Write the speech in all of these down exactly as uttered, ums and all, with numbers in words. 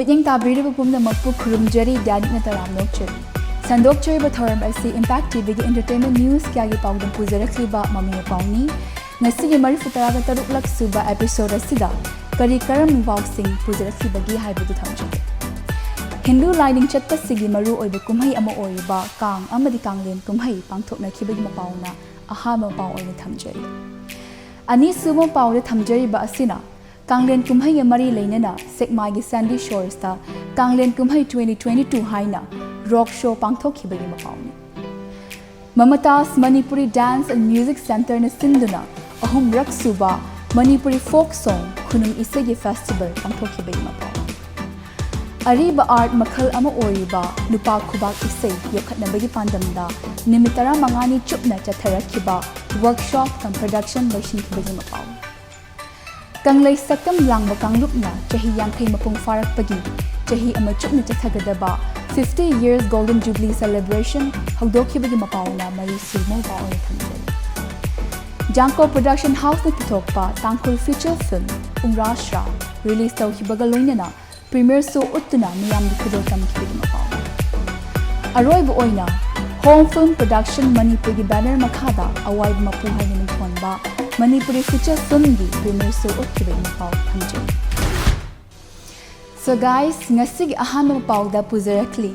ꯃꯤꯠꯌꯦꯡ ꯇꯥꯕꯤꯔꯤꯕ ꯄꯨꯝꯅꯃꯛꯄꯨ ꯈꯨꯔꯨꯝꯖꯔꯤ, ꯗ꯭ꯌꯥꯅꯤꯛꯅ ꯇꯔꯥꯝꯅ ꯑꯣꯛꯆꯔꯤ꯫ ꯁꯟꯗꯣꯛꯆꯔꯤꯕ ꯊꯧꯔꯝ ꯑꯁꯤ Impact TVꯒꯤ entertainment newsꯀꯌꯥꯒꯤ ꯄꯥꯎꯗꯝ ꯄꯨꯖꯔꯛꯂꯤꯕ ꯃꯃꯤ ꯃꯄꯥꯎꯅꯤ꯫ ꯉꯁꯤꯒꯤ ꯃꯔꯤꯐꯨ ꯇꯔꯥꯒ ꯇꯔꯨꯛꯂꯛ ꯁꯨꯕ episode ꯑꯁꯤꯗ ꯀꯔꯤ ꯀꯔꯝꯕ ꯄꯥꯎꯁꯤꯡ ꯄꯨꯖꯔꯛꯂꯤꯕꯒꯦ ꯍꯥꯏꯕꯗꯨ ꯊꯝꯖꯒꯦ꯫ ꯍꯤꯟꯗꯨ ꯂꯥꯏꯅꯤꯡ ꯆꯠꯄꯁꯤꯡꯒꯤ ꯃꯔꯨꯑꯣꯏꯕ ꯀꯨꯝꯍꯩ ꯑꯃ ꯑꯣꯏꯔꯤꯕ ꯀꯥꯡ ꯑꯃꯗꯤ ꯀꯥꯡꯂꯦꯟ ꯀꯨꯝꯍꯩ ꯄꯥꯡꯊꯣꯛꯅꯈꯤꯕꯒꯤ ꯃꯄꯥꯎꯅ ꯑꯍꯥꯟꯕ ꯃꯄꯥꯎ ꯑꯣꯏꯅ ꯊꯝꯖꯔꯤ꯫ ꯑꯅꯤꯁꯨꯕ ꯄꯥꯎꯗ ꯊꯝꯖꯔꯤꯕ ꯑꯁꯤꯅ ꯀꯥꯡꯂꯦꯟ ꯀꯨꯝꯍꯩꯒ ꯃꯔꯤ ꯂꯩꯅꯅ ꯁꯦꯛꯃꯥꯏꯒꯤ Sandy Shoresꯇ ꯀꯥꯡꯂꯦꯟ ꯀꯨꯝꯍꯩ twenty twenty-two ꯍꯥꯏꯅ rock show ꯄꯥꯡꯊꯣꯛꯈꯤꯕꯒꯤ ꯃꯄꯥꯎꯅꯤ꯫ Mamata's Manipuri Dance and Music Centreꯅ ꯁꯤꯟꯗꯨꯅ ꯑꯍꯨꯝꯔꯛ ꯁꯨꯕ ꯃꯅꯤꯄꯨꯔꯤ folk song ꯈꯨꯅꯨꯡ ꯏꯁꯩꯒꯤ festival ꯄꯥꯡꯊꯣꯛꯈꯤꯕꯒꯤ ꯃꯄꯥꯎ꯫ ꯑꯔꯤꯕ art ꯃꯈꯜ ꯑꯃ ꯑꯣꯏꯔꯤꯕ ꯅꯨꯄꯥ ꯈꯨꯕꯥꯛ ꯏꯁꯩ ꯌꯣꯛꯈꯠꯅꯕꯒꯤ ꯄꯥꯟꯗꯝꯗ ꯅꯨꯃꯤꯠ ꯇꯔꯥꯃꯉꯥꯅꯤ ꯆꯨꯞꯅ ꯆꯠꯊꯔꯛꯈꯤꯕ workshop cum production ꯂꯣꯏꯁꯤꯟꯈꯤꯕꯒꯤ ꯃꯄꯥꯎ꯫ ꯀꯪꯂꯩ ꯁꯛꯇꯝ ꯂꯥꯡꯕ ꯀꯥꯡꯂꯨꯞꯅ ꯆꯍꯤ ꯌꯥꯡꯈꯩ ꯃꯄꯨꯡ ꯐꯥꯔꯛꯄꯒꯤ ꯆꯍꯤ ꯑꯃ ꯆꯨꯞꯅ ꯆꯠꯊꯒꯗꯕ fifty years Golden Jubilee Celebration ꯍꯧꯗꯣꯛꯈꯤꯕꯒꯤ ꯃꯄꯥꯎꯅ ꯃꯔꯤ ꯁꯨꯕ ꯃꯄꯥꯎ ꯑꯣꯏꯅ ꯊꯝꯖꯔꯤ꯫ ꯖꯥꯡꯀꯣ Production Houseꯅ ꯄꯨꯊꯣꯛꯄ ꯇꯥꯡꯈꯨꯜ feature film ꯎꯝꯔꯥꯁ꯭ꯔꯥ release ꯇꯧꯈꯤꯕꯒ ꯂꯣꯏꯅꯅ premiere show ꯎꯠꯇꯨꯅ ꯃꯤꯌꯥꯝꯒꯤ ꯈꯨꯗꯣꯜ ꯇꯝꯈꯤꯕꯒꯤ ꯃꯄꯥꯎ꯫ ꯑꯔꯣꯏꯕ ꯑꯣꯏꯅ Home Film Production ꯃꯅꯤꯄꯨꯔꯒꯤ banner ꯃꯈꯥꯗ ꯑꯋꯥꯏꯕ ꯃꯄꯨ ꯍꯥꯏꯅ ꯃꯤꯡꯊꯣꯟꯕ ꯃꯅꯤꯄꯨꯔꯤ feature filmꯒꯤ premiere show ꯎꯠꯈꯤꯕꯒꯤ ꯃꯄꯥꯎ ꯊꯝꯖꯔꯤ꯫ So guys, ꯉꯁꯤꯒꯤ ꯑꯍꯥꯟꯕ ꯃꯄꯥꯎꯗ ꯄꯨꯖꯔꯛꯂꯤ꯫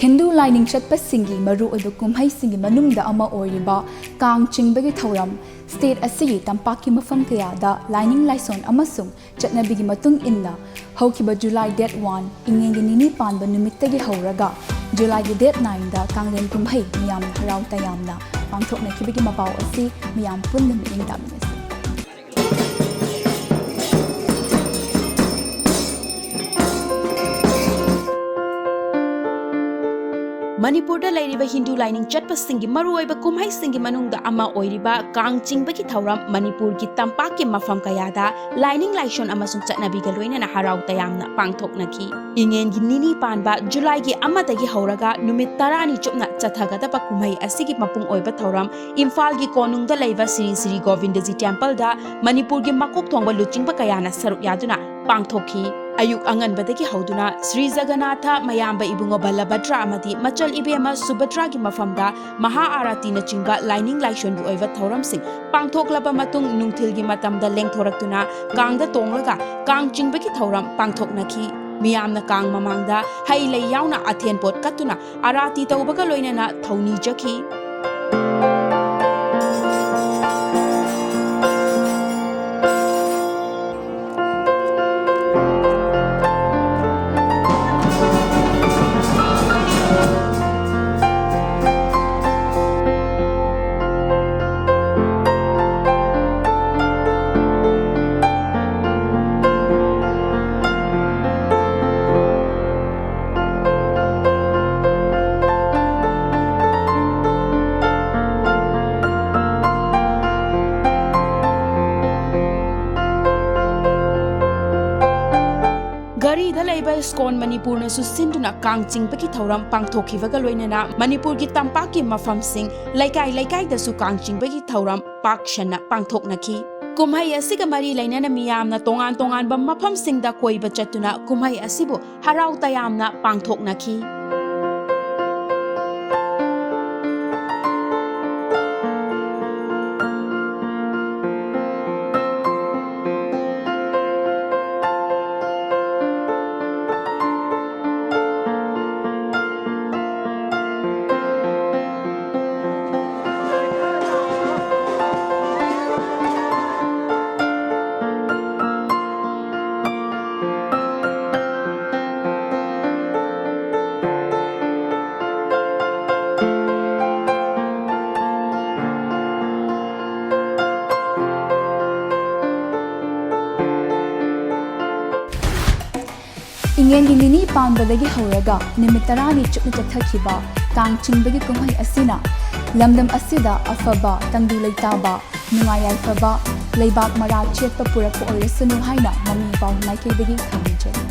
ꯍꯤꯟꯗꯨ ꯂꯥꯏꯅꯤꯡ ꯆꯠꯄꯁꯤꯡꯒꯤ ꯃꯔꯨꯑꯣꯏꯕ ꯀꯨꯝꯍꯩꯁꯤꯡꯒꯤ ꯃꯅꯨꯡꯗ ꯑꯃ ꯑꯣꯏꯔꯤꯕ ꯀꯥꯡ ꯆꯤꯡꯕꯒꯤ ꯊꯧꯔꯝ state ꯑꯁꯤꯒꯤ ꯇꯝꯄꯥꯛꯀꯤ ꯃꯐꯝ ꯀꯌꯥꯗ ꯂꯥꯏꯅꯤꯡ ꯂꯥꯏꯁꯣꯟ ꯑꯃꯁꯨꯡ ꯆꯠꯅꯕꯤꯒꯤ ꯃꯇꯨꯡ ꯏꯟꯅ ꯍꯧꯈꯤꯕ July date one, ꯏꯉꯦꯟꯒꯤ ꯅꯤꯅꯤ ꯄꯥꯟꯕ ꯅꯨꯃꯤꯠꯇꯒꯤ ꯍꯧꯔꯒ Julyꯒꯤ date nineꯗ ꯀꯥꯡꯂꯦꯟ ꯀꯨꯝꯍꯩ ꯃꯤꯌꯥꯝꯅ ꯍꯔꯥꯎ ꯇꯌꯥꯝꯅ ꯄꯥꯡꯊꯣꯛꯅꯈꯤꯕꯒꯤ ꯃꯄꯥꯎ ꯑꯁꯤ ꯃꯤꯌꯥꯝ ꯄꯨꯟꯅ ꯃꯤꯠꯌꯦꯡ ꯇꯥꯃꯤꯟꯅꯁꯤ꯫ ꯃꯅꯤꯄꯨꯔꯗ ꯂꯩꯔꯤꯕ ꯍꯤꯟꯗꯨ ꯂꯥꯏꯅꯤꯡ ꯆꯠꯄꯁꯤꯡꯒꯤ ꯃꯔꯨꯑꯣꯏꯕ ꯀꯨꯝꯍꯩꯁꯤꯡꯒꯤ ꯃꯅꯨꯡꯗ ꯑꯃ ꯑꯣꯏꯔꯤꯕ ꯀꯥꯡ ꯆꯤꯡꯕꯒꯤ ꯊꯧꯔꯝ ꯃꯅꯤꯄꯨꯔꯒꯤ ꯇꯝꯄꯥꯛꯀꯤ ꯃꯐꯝ ꯀꯌꯥꯗ ꯂꯥꯏꯅꯤꯡ ꯂꯥꯏꯁꯣꯟ ꯑꯃꯁꯨꯡ ꯆꯠꯅꯕꯤꯒ ꯂꯣꯏꯅꯅ ꯍꯔꯥꯎ ꯇꯌꯥꯝꯅ ꯄꯥꯡꯊꯣꯛꯅꯈꯤ꯫ ꯏꯉꯦꯟꯒꯤ ꯅꯤꯅꯤ ꯄꯥꯟꯕ Julyꯒꯤ ꯑꯃꯗꯒꯤ ꯍꯧꯔꯒ ꯅꯨꯃꯤꯠ ꯇꯔꯥꯅꯤ ꯆꯨꯞꯅ ꯆꯠꯊꯒꯗꯕ ꯀꯨꯝꯍꯩ ꯑꯁꯤꯒꯤ ꯃꯄꯨꯡ ꯑꯣꯏꯕ ꯊꯧꯔꯝ ꯏꯝꯐꯥꯜꯒꯤ ꯀꯣꯅꯨꯡꯗ ꯂꯩꯕ ꯁ꯭ꯔꯤ ꯁ꯭ꯔꯤ ꯒꯣꯕꯤꯟꯗꯖꯤ templeꯗ ꯃꯅꯤꯄꯨꯔꯒꯤ ꯃꯀꯣꯛ ꯊꯣꯡꯕ ꯂꯨꯆꯤꯡꯕ ꯀꯌꯥꯅ ꯁꯔꯨꯛ ꯌꯥꯗꯨꯅ ꯄꯥꯡꯊꯣꯛꯈꯤ꯫ ꯑꯌꯨꯛ ꯑꯉꯟꯕꯗꯒꯤ ꯍꯧꯗꯨꯅ ꯁ꯭ꯔꯤ ꯖꯒꯟꯅꯥꯊ, ꯃꯌꯥꯝꯕ ꯏꯕꯨꯡꯉꯣ ꯕꯜꯂꯚꯗ꯭ꯔ ꯑꯃꯗꯤ ꯃꯆꯜ ꯏꯕꯦꯝꯃ ꯁꯨꯚꯗ꯭ꯔꯥꯒꯤ ꯃꯐꯝꯗ ꯃꯍꯥ ꯑꯥꯔꯥꯇꯤꯅꯆꯤꯡꯕ ꯂꯥꯏꯅꯤꯡ ꯂꯥꯏꯁꯣꯟꯒꯤ ꯑꯣꯏꯕ ꯊꯧꯔꯝꯁꯤꯡ ꯄꯥꯡꯊꯣꯛꯂꯕ ꯃꯇꯨꯡ, ꯅꯨꯡꯊꯤꯜꯒꯤ ꯃꯇꯝꯗ ꯂꯦꯡꯊꯣꯔꯛꯇꯨꯅ ꯀꯥꯡꯗ ꯇꯣꯡꯂꯒ ꯀꯥꯡ ꯆꯤꯡꯕꯒꯤ ꯊꯧꯔꯝ ꯄꯥꯡꯊꯣꯛꯅꯈꯤ꯫ ꯃꯤꯌꯥꯝꯅ ꯀꯥꯡ ꯃꯃꯥꯡꯗ ꯍꯩ ꯂꯩ ꯌꯥꯎꯅ ꯑꯊꯦꯟ ꯄꯣꯠ ꯀꯠꯇꯨꯅ ꯑꯥꯔꯥꯇꯤ ꯇꯧꯕꯒ ꯂꯣꯏꯅꯅ ꯊꯧꯅꯤꯖꯈꯤ꯫ ꯘꯔꯤꯗ ꯂꯩꯕ ꯏꯁꯀꯣꯟ ꯃꯅꯤꯄꯨꯔꯅꯁꯨ ꯁꯤꯟꯗꯨꯅ ꯀꯥꯡ ꯆꯤꯡꯕꯒꯤ ꯊꯧꯔꯝ ꯄꯥꯡꯊꯣꯛꯈꯤꯕꯒ ꯂꯣꯏꯅꯅ ꯃꯅꯤꯄꯨꯔꯒꯤ ꯇꯝꯄꯥꯛꯀꯤ ꯃꯐꯝꯁꯤꯡ, ꯂꯩꯀꯥꯏ ꯂꯩꯀꯥꯏꯗꯁꯨ ꯀꯥꯡ ꯆꯤꯡꯕꯒꯤ ꯊꯧꯔꯝ ꯄꯥꯛ ꯁꯟꯅ ꯄꯥꯡꯊꯣꯛꯅꯈꯤ꯫ ꯀꯨꯝꯍꯩ ꯑꯁꯤꯒ ꯃꯔꯤ ꯂꯩꯅꯅ ꯃꯤꯌꯥꯝꯅ ꯇꯣꯉꯥꯟ ꯇꯣꯉꯥꯟꯕ ꯃꯐꯝꯁꯤꯡꯗ ꯀꯣꯏꯕ ꯆꯠꯇꯨꯅ ꯀꯨꯝꯍꯩ ꯑꯁꯤꯕꯨ ꯍꯔꯥꯎ ꯇꯌꯥꯝꯅ ꯄꯥꯡꯊꯣꯛꯅꯈꯤ꯫ ꯏꯉꯦꯟꯒꯤ ꯅꯤꯅꯤ ꯄꯥꯟꯕꯗꯒꯤ ꯍꯧꯔꯒ ꯅꯨꯃꯤꯠ ꯇꯔꯥꯅꯤ ꯆꯨꯞꯅ ꯆꯠꯊꯈꯤꯕ ꯀꯥꯡ ꯆꯤꯡꯕꯒꯤ ꯀꯨꯝꯍꯩ ꯑꯁꯤꯅ ꯂꯝꯗꯝ ꯑꯁꯤꯗ ꯑꯐꯕ, ꯇꯪꯗꯨ ꯂꯩꯇꯥꯕ, ꯅꯨꯡꯉꯥꯏ ꯌꯥꯏꯐꯕ, ꯂꯩꯕꯥꯛ ꯃꯔꯥ ꯆꯦꯠꯄ ꯄꯨꯔꯛꯄ ꯑꯣꯏꯔꯁꯅꯨ ꯍꯥꯏꯅ ꯃꯃꯤ ꯄꯥꯎ ꯃꯥꯏꯀꯩꯗꯒꯤ ꯊꯧꯅꯤꯖꯔꯤ꯫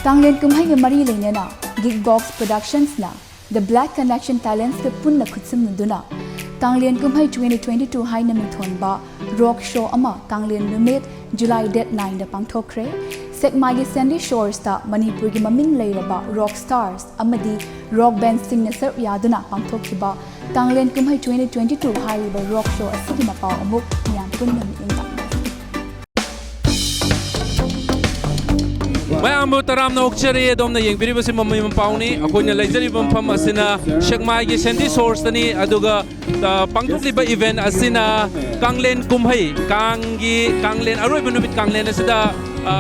ꯀꯥꯡꯂꯦꯟ ꯀꯨꯝꯍꯩꯒ ꯃꯔꯤ ꯂꯩꯅꯅ Geek Box Productionsꯅ The Black Connection Talentsꯀ ꯄꯨꯟꯅ ꯈꯨꯠꯁꯝꯅꯗꯨꯅ ꯀꯥꯡꯂꯦꯟ ꯀꯨꯝꯍꯩ twenty twenty-two ꯍꯥꯏꯅ ꯃꯤꯡꯊꯣꯟꯕ rock show ꯑꯃ ꯀꯥꯡꯂꯦꯟ ꯅꯨꯃꯤꯠ July date nineꯗ ꯄꯥꯡꯊꯣꯛꯈ꯭ꯔꯦ꯫ ꯁꯦꯛꯃꯥꯏꯒꯤ ꯁꯦꯟꯗꯤ ꯁꯣꯔꯁꯇ ꯃꯅꯤꯄꯨꯔꯒꯤ ꯃꯃꯤꯡ ꯂꯩꯔꯕ ꯔꯣꯛ ꯁ꯭ꯇꯥꯔꯁ ꯑꯃꯗꯤ ꯔꯣꯛ ꯕꯦꯟꯁꯤꯡꯅ ꯁꯔꯨꯛ ꯌꯥꯗꯨꯅ ꯄꯥꯡꯊꯣꯛꯈꯤꯕ ꯀꯥꯡꯂꯦꯟ ꯀꯨꯝꯍꯩ twenty twenty two ꯍꯥꯏꯔꯤꯕ ꯔꯣꯛ ꯁꯣ ꯑꯁꯤꯒꯤ ꯃꯄꯥꯎ ꯑꯃꯨꯛ ꯃꯤꯌꯥꯝ ꯄꯨꯟꯅ ꯃꯤꯠꯌꯦꯡ ꯇꯥꯛꯅꯁꯤ꯫ ꯃꯌꯥꯝꯕꯨ ꯇꯔꯥꯝꯅ ꯑꯣꯛꯆꯔꯤ꯫ ꯑꯗꯣꯝꯅ ꯌꯦꯡꯕꯤꯔꯤꯕꯁꯤ ꯃꯃꯤ ꯃꯄꯥꯎꯅꯤ꯫ ꯑꯩꯈꯣꯏꯅ ꯂꯩꯖꯔꯤꯕ ꯃꯐꯝ ꯑꯁꯤꯅ ꯁꯦꯛꯃꯥꯏꯒꯤ ꯁꯦꯟꯗꯤ ꯁꯣꯔꯁꯇꯅꯤ꯫ ꯑꯗꯨꯒ ꯑ, ꯄꯥꯡꯊꯣꯛꯂꯤꯕ ꯏꯚꯦꯟ ꯑꯁꯤꯅ ꯀꯥꯡꯂꯦꯟ ꯀꯨꯝꯍꯩ, ꯀꯥꯡꯒꯤ, ꯀꯥꯡꯂꯦꯟ, ꯑꯔꯣꯏꯕ ꯅꯨꯃꯤꯠ ꯀꯥꯡꯂꯦꯟ ꯑꯁꯤꯗ, ꯑ,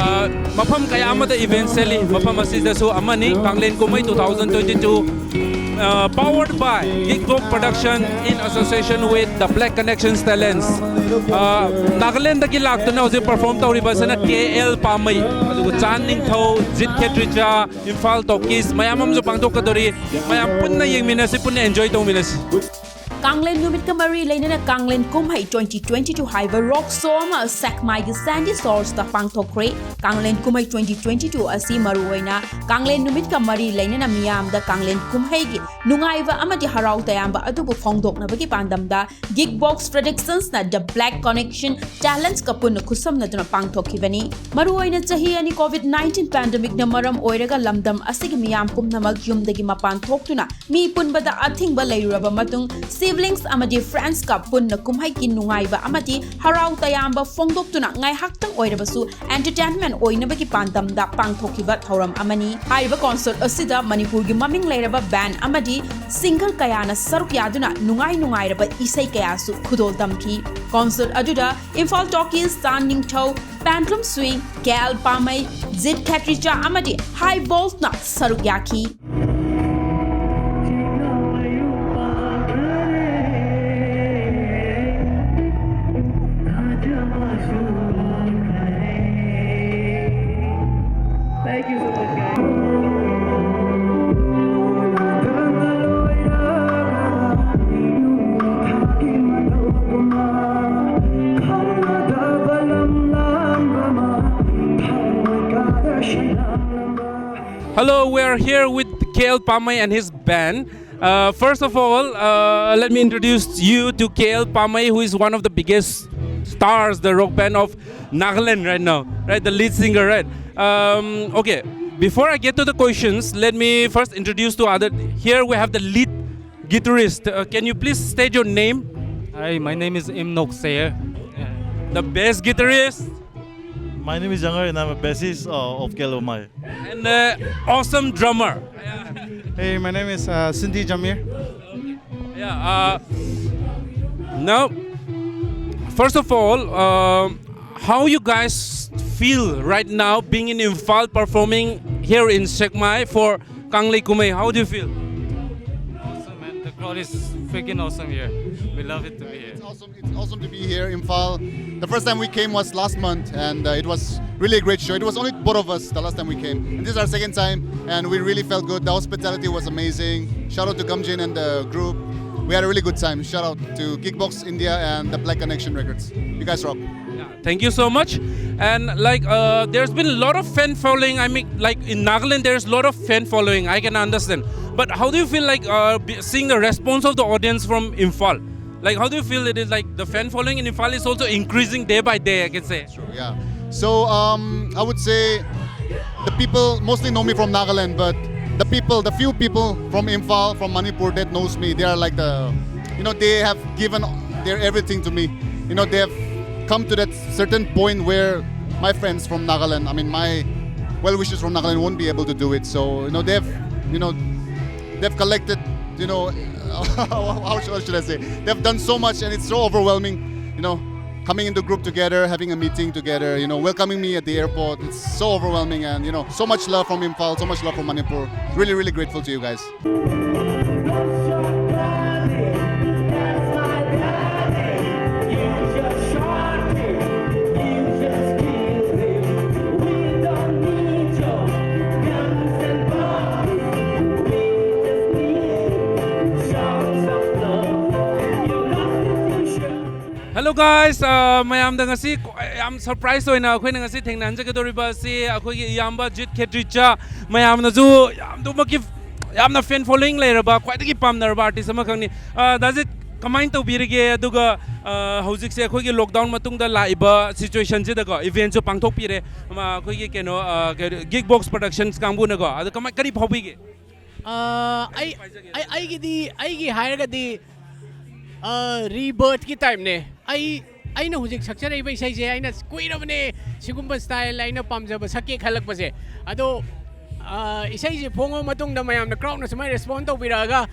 ꯃꯐꯝ ꯀꯌꯥ ꯑꯃꯗ ꯏꯚꯦꯟ ꯁꯤꯜꯂꯤ꯫ ꯃꯐꯝ ꯑꯁꯤꯗꯁꯨ ꯑꯃꯅꯤ, ꯀꯥꯡꯂꯦꯟ ꯀꯨꯝꯍꯩ two thousand twenty two, ꯑ, powered by Geekbox Production in association with the Black Connections Talents꯫ ꯑ, ꯅꯥꯒꯥꯂꯦꯟꯗꯒꯤ ꯂꯥꯛꯇꯨꯅ ꯍꯧꯖꯤꯛ ꯄꯔꯐꯣꯔꯝ ꯇꯧꯔꯤꯕ ꯑꯁꯤꯅ ꯀꯦ ꯑꯦꯜ ꯄꯥꯃꯩ, ꯑꯗꯨꯒ ꯆꯥꯟ ꯅꯤꯡꯊꯧ, ꯖꯤꯠ ꯈꯦꯇ꯭ꯔꯤꯆꯥ, ꯏꯝꯐꯥꯜ ꯇꯣꯀꯤꯁ, ꯃꯌꯥꯝ ꯑꯃꯁꯨ ꯄꯥꯡꯊꯣꯛꯀꯗꯧꯔꯤ꯫ ꯃꯌꯥꯝ ꯄꯨꯟꯅ ꯌꯦꯡꯃꯤꯟꯅꯁꯤ, ꯄꯨꯟꯅ ꯑꯦꯟꯖꯣꯏ ꯇꯧꯃꯤꯟꯅꯁꯤ꯫ ꯀꯥꯡꯂꯦꯟ ꯅꯨꯃꯤꯠꯀ ꯃꯔꯤ ꯂꯩꯅꯅ ꯀꯥꯡꯂꯦꯟ ꯀꯨꯝꯍꯩ twenty twenty two ꯍꯥꯏꯕ ꯔꯣꯛ ꯁꯣ ꯑꯃ ꯁꯦꯛꯃꯥꯏꯒꯤ ꯁꯦꯟꯗꯤ ꯁꯣꯔꯁꯇ ꯄꯥꯡꯊꯣꯛꯈ꯭ꯔꯦ꯫ ꯀꯥꯡꯂꯦꯟ ꯀꯨꯝꯍꯩ twenty twenty two ꯑꯁꯤ ꯃꯔꯨꯑꯣꯏꯅ ꯀꯥꯡꯂꯦꯟ ꯅꯨꯃꯤꯠꯀ ꯃꯔꯤ ꯂꯩꯅꯅ ꯃꯤꯌꯥꯝꯗ ꯀꯥꯡꯂꯦꯟ ꯀꯨꯝꯍꯩꯒꯤ ꯅꯨꯡꯉꯥꯏꯕ ꯑꯃꯗꯤ ꯍꯔꯥꯎ ꯇꯌꯥꯝꯕ ꯑꯗꯨꯕꯨ ꯐꯣꯡꯗꯣꯛꯅꯕꯒꯤ ꯄꯥꯟꯗꯝꯗ Geekbox Productionsꯅ The Black Connection Talentsꯀ ꯄꯨꯟꯅ ꯈꯨꯠꯁꯝꯅꯗꯨꯅ ꯄꯥꯡꯊꯣꯛꯈꯤꯕꯅꯤ꯫ ꯃꯔꯨꯑꯣꯏꯅ ꯆꯍꯤ ꯑꯅꯤ COVID nineteen pandemicꯅ ꯃꯔꯝ ꯑꯣꯏꯔꯒ ꯂꯝꯗꯝ ꯑꯁꯤꯒꯤ ꯃꯤꯌꯥꯝ ꯄꯨꯝꯅꯃꯛ ꯌꯨꯝꯗꯒꯤ ꯃꯄꯥꯟ ꯊꯣꯛꯇꯨꯅ ꯃꯤ ꯄꯨꯟꯕꯗ ꯑꯊꯤꯡꯕ ꯂꯩꯔꯨꯔꯕ ꯃꯇꯨꯡ siblings ꯑꯃꯗꯤ friendsꯀ ꯄꯨꯟꯅ ꯀꯨꯝꯍꯩꯒꯤ ꯅꯨꯡꯉꯥꯏꯕ ꯑꯃꯗꯤ ꯍꯔꯥꯎ ꯇꯌꯥꯝꯕ ꯐꯣꯡꯗꯣꯛꯇꯨꯅ ꯉꯥꯏꯍꯥꯛꯇꯪ ꯑꯣꯏꯔꯕꯁꯨ entertainment ꯑꯣꯏꯅꯕꯒꯤ ꯄꯥꯟꯗꯝꯗ ꯄꯥꯡꯊꯣꯛꯈꯤꯕ ꯊꯧꯔꯝ ꯑꯃꯅꯤ꯫ ꯍꯥꯏꯔꯤꯕ concert ꯑꯁꯤꯗ ꯃꯅꯤꯄꯨꯔꯒꯤ ꯃꯃꯤꯡ ꯂꯩꯔꯕ band ꯑꯃꯗꯤ singer ꯀꯌꯥꯅ ꯁꯔꯨꯛ ꯌꯥꯗꯨꯅ ꯅꯨꯡꯉꯥꯏ ꯅꯨꯡꯉꯥꯏꯔꯕ ꯏꯁꯩ ꯀꯌꯥꯁꯨ ꯈꯨꯗꯣꯜ ꯇꯝꯈꯤ꯫ Concert ꯑꯗꯨꯗ ꯏꯝꯐꯥꯜ ꯇꯣꯀꯤꯁ, ꯆꯥꯟ ꯅꯤꯡꯊꯧ, ꯄꯦꯟꯊ꯭ꯂꯨꯝ ꯁ꯭ꯋꯤꯡ, ꯀꯦ ꯑꯦꯜ ꯄꯥꯃꯩ, ꯖꯤꯠ ꯈꯦꯇ꯭ꯔꯤꯆꯥ ꯑꯃꯗꯤ ꯍꯥꯏ ꯚꯣꯜꯠꯅ ꯁꯔꯨꯛ ꯌꯥꯈꯤ꯫ Hello, we are here with K L Pamei and his band. Uh, first of all, uh, let me introduce you to K L Pamei, who is one of the biggest stars, the rock band of Nagaland right now, right? The lead singer, right? Um, okay, before I get to the questions, let me first introduce to other. Here we have the lead guitarist. Uh, can you please state your name? Hi, my name is Im Nok Sayer. The best guitarist My name is Younger and I'm a bassist uh, of Kelomai. and uh, awesome drummer. Hey, my name is uh, Cindy Jamir. Yeah. Uh, now, first of all, um, how you guys feel right now being in Imphal performing here in Sekmai for Kangli Kumei? How do you feel? Awesome, man. The crowd is freaking awesome here. We love it to be here. It's awesome. It's awesome to be here, Imphal. The first time we came was last month, and uh, it was really a great show. It was only both of us the last time we came, and this is our second time, and we really felt good. The hospitality was amazing. Shout out to Gamjin and the group. We had a really good time. Shout out to Kickbox India and the Black Connection Records. You guys rock. Thank you so much. And like, uh, there's been a lot of fan following. I mean, like in Nagaland, there's a lot of fan following. I can understand. But how do you feel like uh, be- seeing the response of the audience from Imphal? Like, how do you feel it is like the fan following in Imphal is also increasing day by day, I can say. Yeah. So um, I would say the people mostly know me from Nagaland, but the people, the few people from Imphal, from Manipur that knows me, they are like the, you know, they have given their everything to me. You know, they have come to that certain point where my friends from Nagaland, I mean, my well-wishers from Nagaland won't be able to do it. So, you know, they've, you know, they've collected, you know, how should, how should I say? They've done so much, and it's so overwhelming. You know, coming into group together, having a meeting together, you know, welcoming me at the airport. It's so overwhelming, and you know, so much love from Imphal, so much love from Manipur. Really, really grateful to you guys. Hello guys, uh, ꯃꯌꯥꯝꯗ ꯉꯁꯤ ꯌꯥꯝ surprise ꯑꯣꯏꯅ ꯑꯩꯈꯣꯏꯅ ꯉꯁꯤ ꯊꯦꯡꯅꯍꯟꯖꯒꯗꯧꯔꯤꯕ ꯑꯁꯤ ꯑꯩꯈꯣꯏꯒꯤ ꯏꯌꯥꯝꯕ ꯖꯤꯠ ꯈꯦꯇ꯭ꯔꯤꯆꯥ, ꯃꯌꯥꯝꯅꯁꯨ ꯌꯥꯝ ꯑꯗꯨꯃꯛꯀꯤ ꯌꯥꯝꯅ fan following ꯂꯩꯔꯕ, ꯈ꯭ꯋꯥꯏꯗꯒꯤ ꯄꯥꯝꯅꯔꯕ artist ꯑꯃꯈꯛꯅꯤ꯫ Uh, does it ꯀꯃꯥꯏꯅ ꯇꯧꯕꯤꯔꯤꯒꯦ? ꯑꯗꯨꯒ ꯑ, ꯍꯧꯖꯤꯛꯁꯦ ꯑꯩꯈꯣꯏꯒꯤ ꯂꯣꯛꯗꯥꯎꯟ ꯃꯇꯨꯡꯗ ꯂꯥꯛꯏꯕ ꯁꯤꯆꯨꯋꯦꯁꯟꯁꯤꯗꯀꯣ, ꯏꯚꯦꯟꯁꯨ ꯄꯥꯡꯊꯣꯛꯄꯤꯔꯦ, ꯑꯃ, ꯑꯩꯈꯣꯏꯒꯤ ꯀꯩꯅꯣ, ꯑ, ꯀꯩ-, ꯒꯤꯛ ꯕꯣꯛꯁ ꯄ꯭ꯔꯗꯛꯁꯟꯁ ꯀꯥꯡꯕꯨꯅꯀꯣ꯫ ꯑꯗꯣ ꯀꯃꯥꯏ, ꯀꯔꯤ ꯐꯥꯎꯕꯤꯒꯦ? ꯑ, ꯑꯩ ꯑꯩ- ꯑꯩꯒꯤꯗꯤ ꯑꯩꯒꯤ ꯍꯥꯏꯔꯒꯗꯤ ꯔꯤꯕꯔꯠꯀꯤ ꯇꯥꯏꯞꯅꯦ꯫ ꯑꯩ ꯑꯩꯅ ꯍꯧꯖꯤꯛ ꯁꯛꯆꯔꯛꯏꯕ ꯏꯁꯩꯁꯦ ꯑꯩꯅ ꯀꯨꯏꯔꯕꯅꯦ ꯁꯤꯒꯨꯝꯕ ꯁ꯭ꯇꯥꯏꯜ ꯑꯩꯅ ꯄꯥꯝꯖꯕ ꯁꯛꯀꯦ ꯈꯜꯂꯛꯄꯁꯦ꯫ ꯑꯗꯣ ꯑ, ꯏꯁꯩꯁꯦ ꯐꯣꯡꯉꯕ ꯃꯇꯨꯡꯗ ꯃꯌꯥꯝꯅ ꯀ꯭ꯔꯥꯎꯠꯅ ꯁꯨꯃꯥꯏꯅ ꯔꯦꯁꯄꯣꯟ ꯇꯧꯕꯤꯔꯛꯑꯒ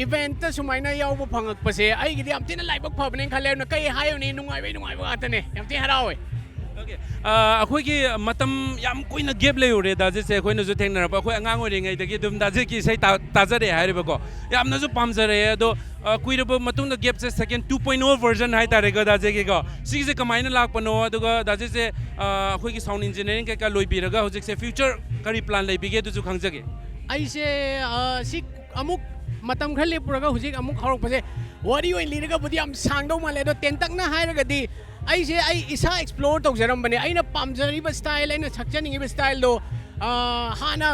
ꯏꯚꯦꯟꯠꯇ ꯁꯨꯃꯥꯏꯅ ꯌꯥꯎꯕ ꯐꯪꯉꯛꯄꯁꯦ ꯑꯩꯒꯤꯗꯤ ꯌꯥꯝ ꯊꯤꯅ ꯂꯥꯏꯕꯛ ꯐꯕꯅꯦꯅ ꯈꯜꯂꯦ꯫ ꯑꯗꯨꯅ ꯀꯩ ꯍꯥꯏꯔꯨꯅꯤ, ꯅꯨꯡꯉꯥꯏꯕꯩ ꯅꯨꯡꯉꯥꯏꯕ ꯉꯥꯛꯇꯅꯦ꯫ ꯌꯥꯝ ꯊꯤ ꯍꯔꯥꯎꯋꯦ꯫ ꯑꯣꯀꯦ꯫ ꯑ, ꯑꯩꯈꯣꯏꯒꯤ ꯃꯇꯝ ꯌꯥꯝ ꯀꯨꯏꯅ ꯒꯦꯞ ꯂꯩꯔꯨꯔꯦ, ꯗꯥ ꯖꯦꯠꯁꯦ꯫ ꯑꯩꯈꯣꯏꯅꯁꯨ ꯊꯦꯡꯅꯔꯛꯄ, ꯑꯩꯈꯣꯏ ꯑꯉꯥꯡ ꯑꯣꯏꯔꯤꯉꯩꯗꯒꯤ ꯑꯗꯨꯝ ꯗꯥ ꯖꯦꯠꯀꯤ ꯏꯁꯩ ꯇꯥ-, ꯇꯥꯖꯔꯛꯑꯦ ꯍꯥꯏꯔꯤꯕꯀꯣ꯫ ꯌꯥꯝꯅꯁꯨ ꯄꯥꯝꯖꯔꯛꯑꯦ꯫ ꯑꯗꯣ ꯑ, ꯀꯨꯏꯔꯕ ꯃꯇꯨꯡꯗ ꯒꯦꯞꯁꯦ ꯁꯦꯀꯦꯟ ꯇꯨ ꯄꯣꯏꯟ ꯑꯣ ꯚꯔꯖꯟ ꯍꯥꯏꯇꯥꯔꯦꯀꯣ, ꯗꯥ ꯖꯦꯠꯀꯤꯀꯣ꯫ ꯁꯤꯒꯤꯁꯦ ꯀꯃꯥꯏꯅ ꯂꯥꯛꯄꯅꯣ? ꯑꯗꯨꯒ ꯗꯥ ꯖꯦꯠꯁꯦ, ꯑ, ꯑꯩꯈꯣꯏꯒꯤ ꯁꯥꯎꯟ ꯏꯟꯖꯤꯅꯤꯌꯥꯔꯤꯡ ꯀꯩꯀꯥ ꯂꯣꯏꯕꯤꯔꯒ ꯍꯧꯖꯤꯛꯁꯦ ꯐ꯭ꯌꯨꯆꯔ ꯀꯔꯤ ꯄ꯭ꯂꯥꯟ ꯂꯩꯕꯤꯒꯦ, ꯑꯗꯨꯁꯨ ꯈꯪꯖꯒꯦ꯫ ꯑꯩꯁꯦ ꯑ, ꯁꯤ ꯑꯃꯨꯛ ꯃꯇꯝ ꯈꯔ ꯂꯦꯞꯄꯨꯔꯒ ꯍꯧꯖꯤꯛ ꯑꯃꯨꯛ ꯍꯧꯔꯛꯄꯁꯦ ꯋꯥꯔꯤ ꯑꯣꯏꯅ ꯂꯤꯔꯒꯕꯨꯗꯤ ꯌꯥꯝ ꯁꯥꯡꯗꯧ ꯃꯥꯜꯂꯦ꯫ ꯑꯗꯣ ꯇꯦꯟꯇꯛꯅ ꯍꯥꯏꯔꯒꯗꯤ ꯑꯩꯁꯦ ꯑꯩ ꯏꯁꯥ ꯑꯦꯛꯁꯄ꯭ꯂꯣꯔ ꯇꯧꯖꯔꯝꯕꯅꯦ꯫ ꯑꯩꯅ ꯄꯥꯝꯖꯔꯤꯕ ꯁ꯭ꯇꯥꯏꯜ, ꯑꯩꯅ ꯁꯛꯆꯅꯤꯡꯉꯤꯕ ꯁ꯭ꯇꯥꯏꯜꯗꯣ, ꯑ, ꯍꯥꯟꯅ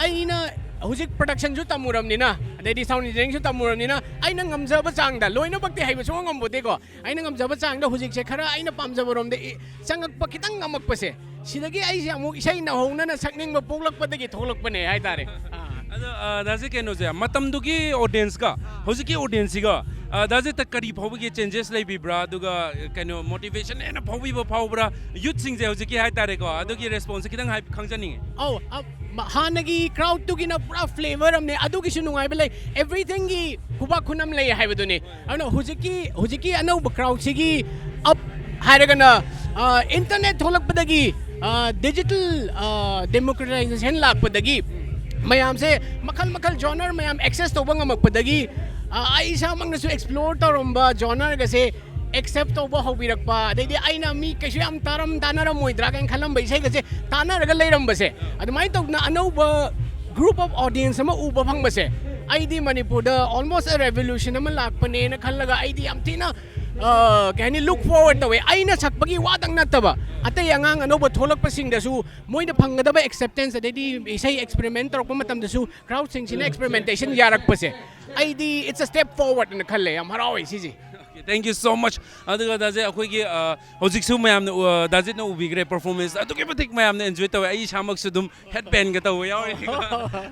ꯑꯩꯅ ꯍꯧꯖꯤꯛ ꯄ꯭ꯔꯗꯛꯁꯟꯁꯨ ꯇꯝꯃꯨꯔꯕꯅꯤꯅ, ꯑꯗꯩꯗꯤ ꯁꯥꯎꯟ ꯏꯟꯖꯤꯅꯤꯌꯥꯔꯤꯡꯁꯨ ꯇꯝꯃꯨꯔꯕꯅꯤꯅ, ꯑꯩꯅ ꯉꯝꯖꯕ ꯆꯥꯡꯗ, ꯂꯣꯏꯅꯃꯛꯇꯤ ꯍꯩꯕ ꯁꯨꯡꯉꯝ ꯉꯝꯄꯣꯠꯇꯦꯀꯣ꯫ ꯑꯩꯅ ꯉꯝꯖꯕ ꯆꯥꯡꯗ ꯍꯧꯖꯤꯛꯁꯦ ꯈꯔ ꯑꯩꯅ ꯄꯥꯝꯖꯕ ꯔꯣꯝꯗ ꯏ-, ꯆꯪꯉꯛꯄ, ꯈꯤꯇꯪ ꯉꯝꯃꯛꯄꯁꯦ, ꯁꯤꯗꯒꯤ ꯑꯩꯁꯦ ꯑꯃꯨꯛ ꯏꯁꯩ ꯅꯧꯍꯧꯅꯅ ꯁꯛꯅꯤꯡꯕ ꯄꯣꯛꯂꯛꯄꯗꯒꯤ ꯊꯣꯛꯂꯛꯄꯅꯦ ꯍꯥꯏꯇꯥꯔꯦ꯫ ꯑꯥ꯫ ꯑꯗꯣ, ꯑ, ꯗꯥ ꯖꯦꯠ, ꯀꯩꯅꯣꯁꯦ, ꯃꯇꯝꯗꯨꯒꯤ ꯑꯣꯗꯤꯌꯟꯁꯀ ꯍꯧꯖꯤꯛꯀꯤ ꯑꯣꯗꯤꯌꯟꯁꯁꯤꯒ, ꯑ, ꯗꯥ ꯖꯦꯠꯇ ꯀꯔꯤ ꯐꯥꯎꯕꯒꯤ ꯆꯦꯟꯖꯦꯁ ꯂꯩꯕꯤꯕ꯭ꯔꯥ? ꯑꯗꯨꯒ, ꯑ, ꯀꯩꯅꯣ, ꯃꯣꯇꯤꯚꯦꯁꯟ ꯍꯦꯟꯅ ꯐꯥꯎꯕꯤꯕ ꯐꯥꯎꯕ꯭ꯔꯥ? ꯌꯨꯠꯁꯤꯡꯁꯦ ꯍꯧꯖꯤꯛꯀꯤ ꯍꯥꯏꯇꯥꯔꯦꯀꯣ, ꯑꯗꯨꯒꯤ ꯔꯦꯁꯄꯣꯟꯁꯁꯦ ꯈꯤꯇꯪ ꯍꯥꯏ-, ꯈꯪꯖꯅꯤꯡꯉꯤ꯫ ꯑꯧ, ꯑ, ꯃ-, ꯍꯥꯟꯅꯒꯤ ꯀ꯭ꯔꯥꯎꯠꯇꯨꯒꯤꯅ ꯄꯨꯔꯥ ꯐ꯭ꯂꯦꯕꯔ ꯑꯃꯅꯦ, ꯑꯗꯨꯒꯤꯁꯨ ꯅꯨꯡꯉꯥꯏꯕ ꯂꯩ, ꯑꯦꯚ꯭ꯔꯤꯊꯤꯡꯒꯤ ꯈꯨꯕꯥꯛ ꯈꯨꯅꯝ ꯂꯩ ꯍꯥꯏꯕꯗꯨꯅꯤ꯫ ꯑꯗꯨꯅ ꯍꯧꯖꯤꯛꯀꯤ ꯍꯧꯖꯤꯛꯀꯤ ꯑꯅꯧꯕ ꯀ꯭ꯔꯥꯎꯠꯁꯤꯒꯤ ꯑꯞ ꯍꯥꯏꯔꯒꯅ, ꯑ, ꯏꯟꯇꯔꯅꯦꯠ ꯊꯣꯛꯂꯛꯄꯗꯒꯤ, ꯑ, ꯗꯤꯖꯤꯇꯦꯜ, ꯑ, ꯗꯦꯃꯣꯀ꯭ꯔꯦꯇꯥꯏꯖꯦꯁꯟ ꯂꯥꯛꯄꯗꯒꯤ ꯃꯌꯥꯝꯁꯦ ꯃꯈꯜ ꯃꯈꯜ ꯖꯣꯅꯔ ꯃꯌꯥꯝ ꯑꯦꯛꯁꯦꯁ ꯇꯧꯕ ꯉꯝꯃꯛꯄꯗꯒꯤ, ꯑ, ꯑꯩ ꯏꯁꯥꯃꯛꯅꯁꯨ ꯑꯦꯛꯁꯄ꯭ꯂꯣꯔ ꯇꯧꯔꯝꯕ ꯖꯣꯅꯔꯒꯁꯦ ꯑꯦꯛꯁꯦꯞ ꯇꯧꯕ ꯍꯧꯕꯤꯔꯛꯄ, ꯑꯗꯩꯗꯤ ꯑꯩꯅ ꯃꯤ ꯀꯩꯁꯨ ꯌꯥꯝ ꯇꯥꯔꯝ ꯇꯥꯅꯔꯝꯃꯣꯏꯗ꯭ꯔꯥ ꯀꯥꯏꯅ ꯈꯜꯂꯝꯕ ꯏꯁꯩꯒꯁꯦ ꯇꯥꯅꯔꯒ ꯂꯩꯔꯝꯕꯁꯦ, ꯑꯗꯨꯃꯥꯏꯅ ꯇꯧꯗꯅ ꯑꯅꯧꯕ ꯒ꯭ꯔꯨꯞ ꯑꯣꯐ ꯑꯣꯗꯤꯌꯟꯁ ꯑꯃ ꯎꯕ ꯐꯪꯕꯁꯦ, ꯑꯩꯗꯤ ꯃꯅꯤꯄꯨꯔꯗ ꯑꯣꯜꯃꯣꯁ ꯑ ꯔꯦꯚꯣꯂꯨꯁꯟ ꯑꯃ ꯂꯥꯛꯄꯅꯦꯅ ꯈꯜꯂꯒ ꯑꯩꯗꯤ ꯌꯥꯝ ꯊꯤꯅ ꯑ, ꯀꯩ ꯍꯥꯏꯅꯤ, ꯂꯨꯛ ꯐꯣꯔꯋꯥꯔꯗ ꯇꯧꯋꯦ꯫ ꯑꯩꯅ ꯁꯛꯄꯒꯤ ꯋꯥꯗꯪ ꯅꯠꯇꯕ, ꯑꯇꯩ ꯑꯉꯥꯡ ꯑꯅꯧꯕ ꯊꯣꯛꯂꯛꯄꯁꯤꯡꯗꯁꯨ ꯃꯣꯏꯅ ꯐꯪꯒꯗꯕ ꯑꯦꯛꯁꯦꯞꯇꯦꯟꯁ, ꯑꯗꯩꯗꯤ ꯏꯁꯩ ꯑꯦꯛꯁꯄꯦꯔꯤꯃꯦꯟ ꯇꯧꯔꯛꯄ ꯃꯇꯝꯗꯁꯨ ꯀ꯭ꯔꯥꯎꯗꯁꯤꯡꯁꯤꯅ ꯑꯦꯛꯁꯄꯦꯔꯤꯃꯦꯟꯇꯦꯁꯟ ꯌꯥꯔꯛꯄꯁꯦ, ꯑꯩꯗꯤ it's a step forward ꯍꯥꯏꯅ ꯈꯜꯂꯦ꯫ ꯌꯥꯝ ꯍꯔꯥꯎꯋꯦ ꯁꯤꯁꯦ꯫ Thank you so much. ꯑꯗꯨꯒ ꯗꯥꯖꯦ, ꯑꯩꯈꯣꯏꯒꯤ ꯑ, ꯍꯧꯖꯤꯛꯁꯨ ꯃꯌꯥꯝꯅ ꯎ- ꯗꯥꯖꯤꯠꯅ ꯎꯕꯤꯈ꯭ꯔꯦ, ꯄꯔꯐꯣꯔꯃꯦꯟꯁ ꯑꯗꯨꯛꯀꯤ ꯃꯇꯤꯛ ꯃꯌꯥꯝꯅ ꯑꯦꯟꯖꯣꯏ ꯇꯧꯋꯦ꯫ ꯑꯩ ꯏꯁꯥꯃꯛꯁꯨ ꯑꯗꯨꯝ ꯍꯦꯠ ꯕꯦꯟꯒ ꯇꯧꯕ ꯌꯥꯎꯔꯤꯅꯤꯀꯣ꯫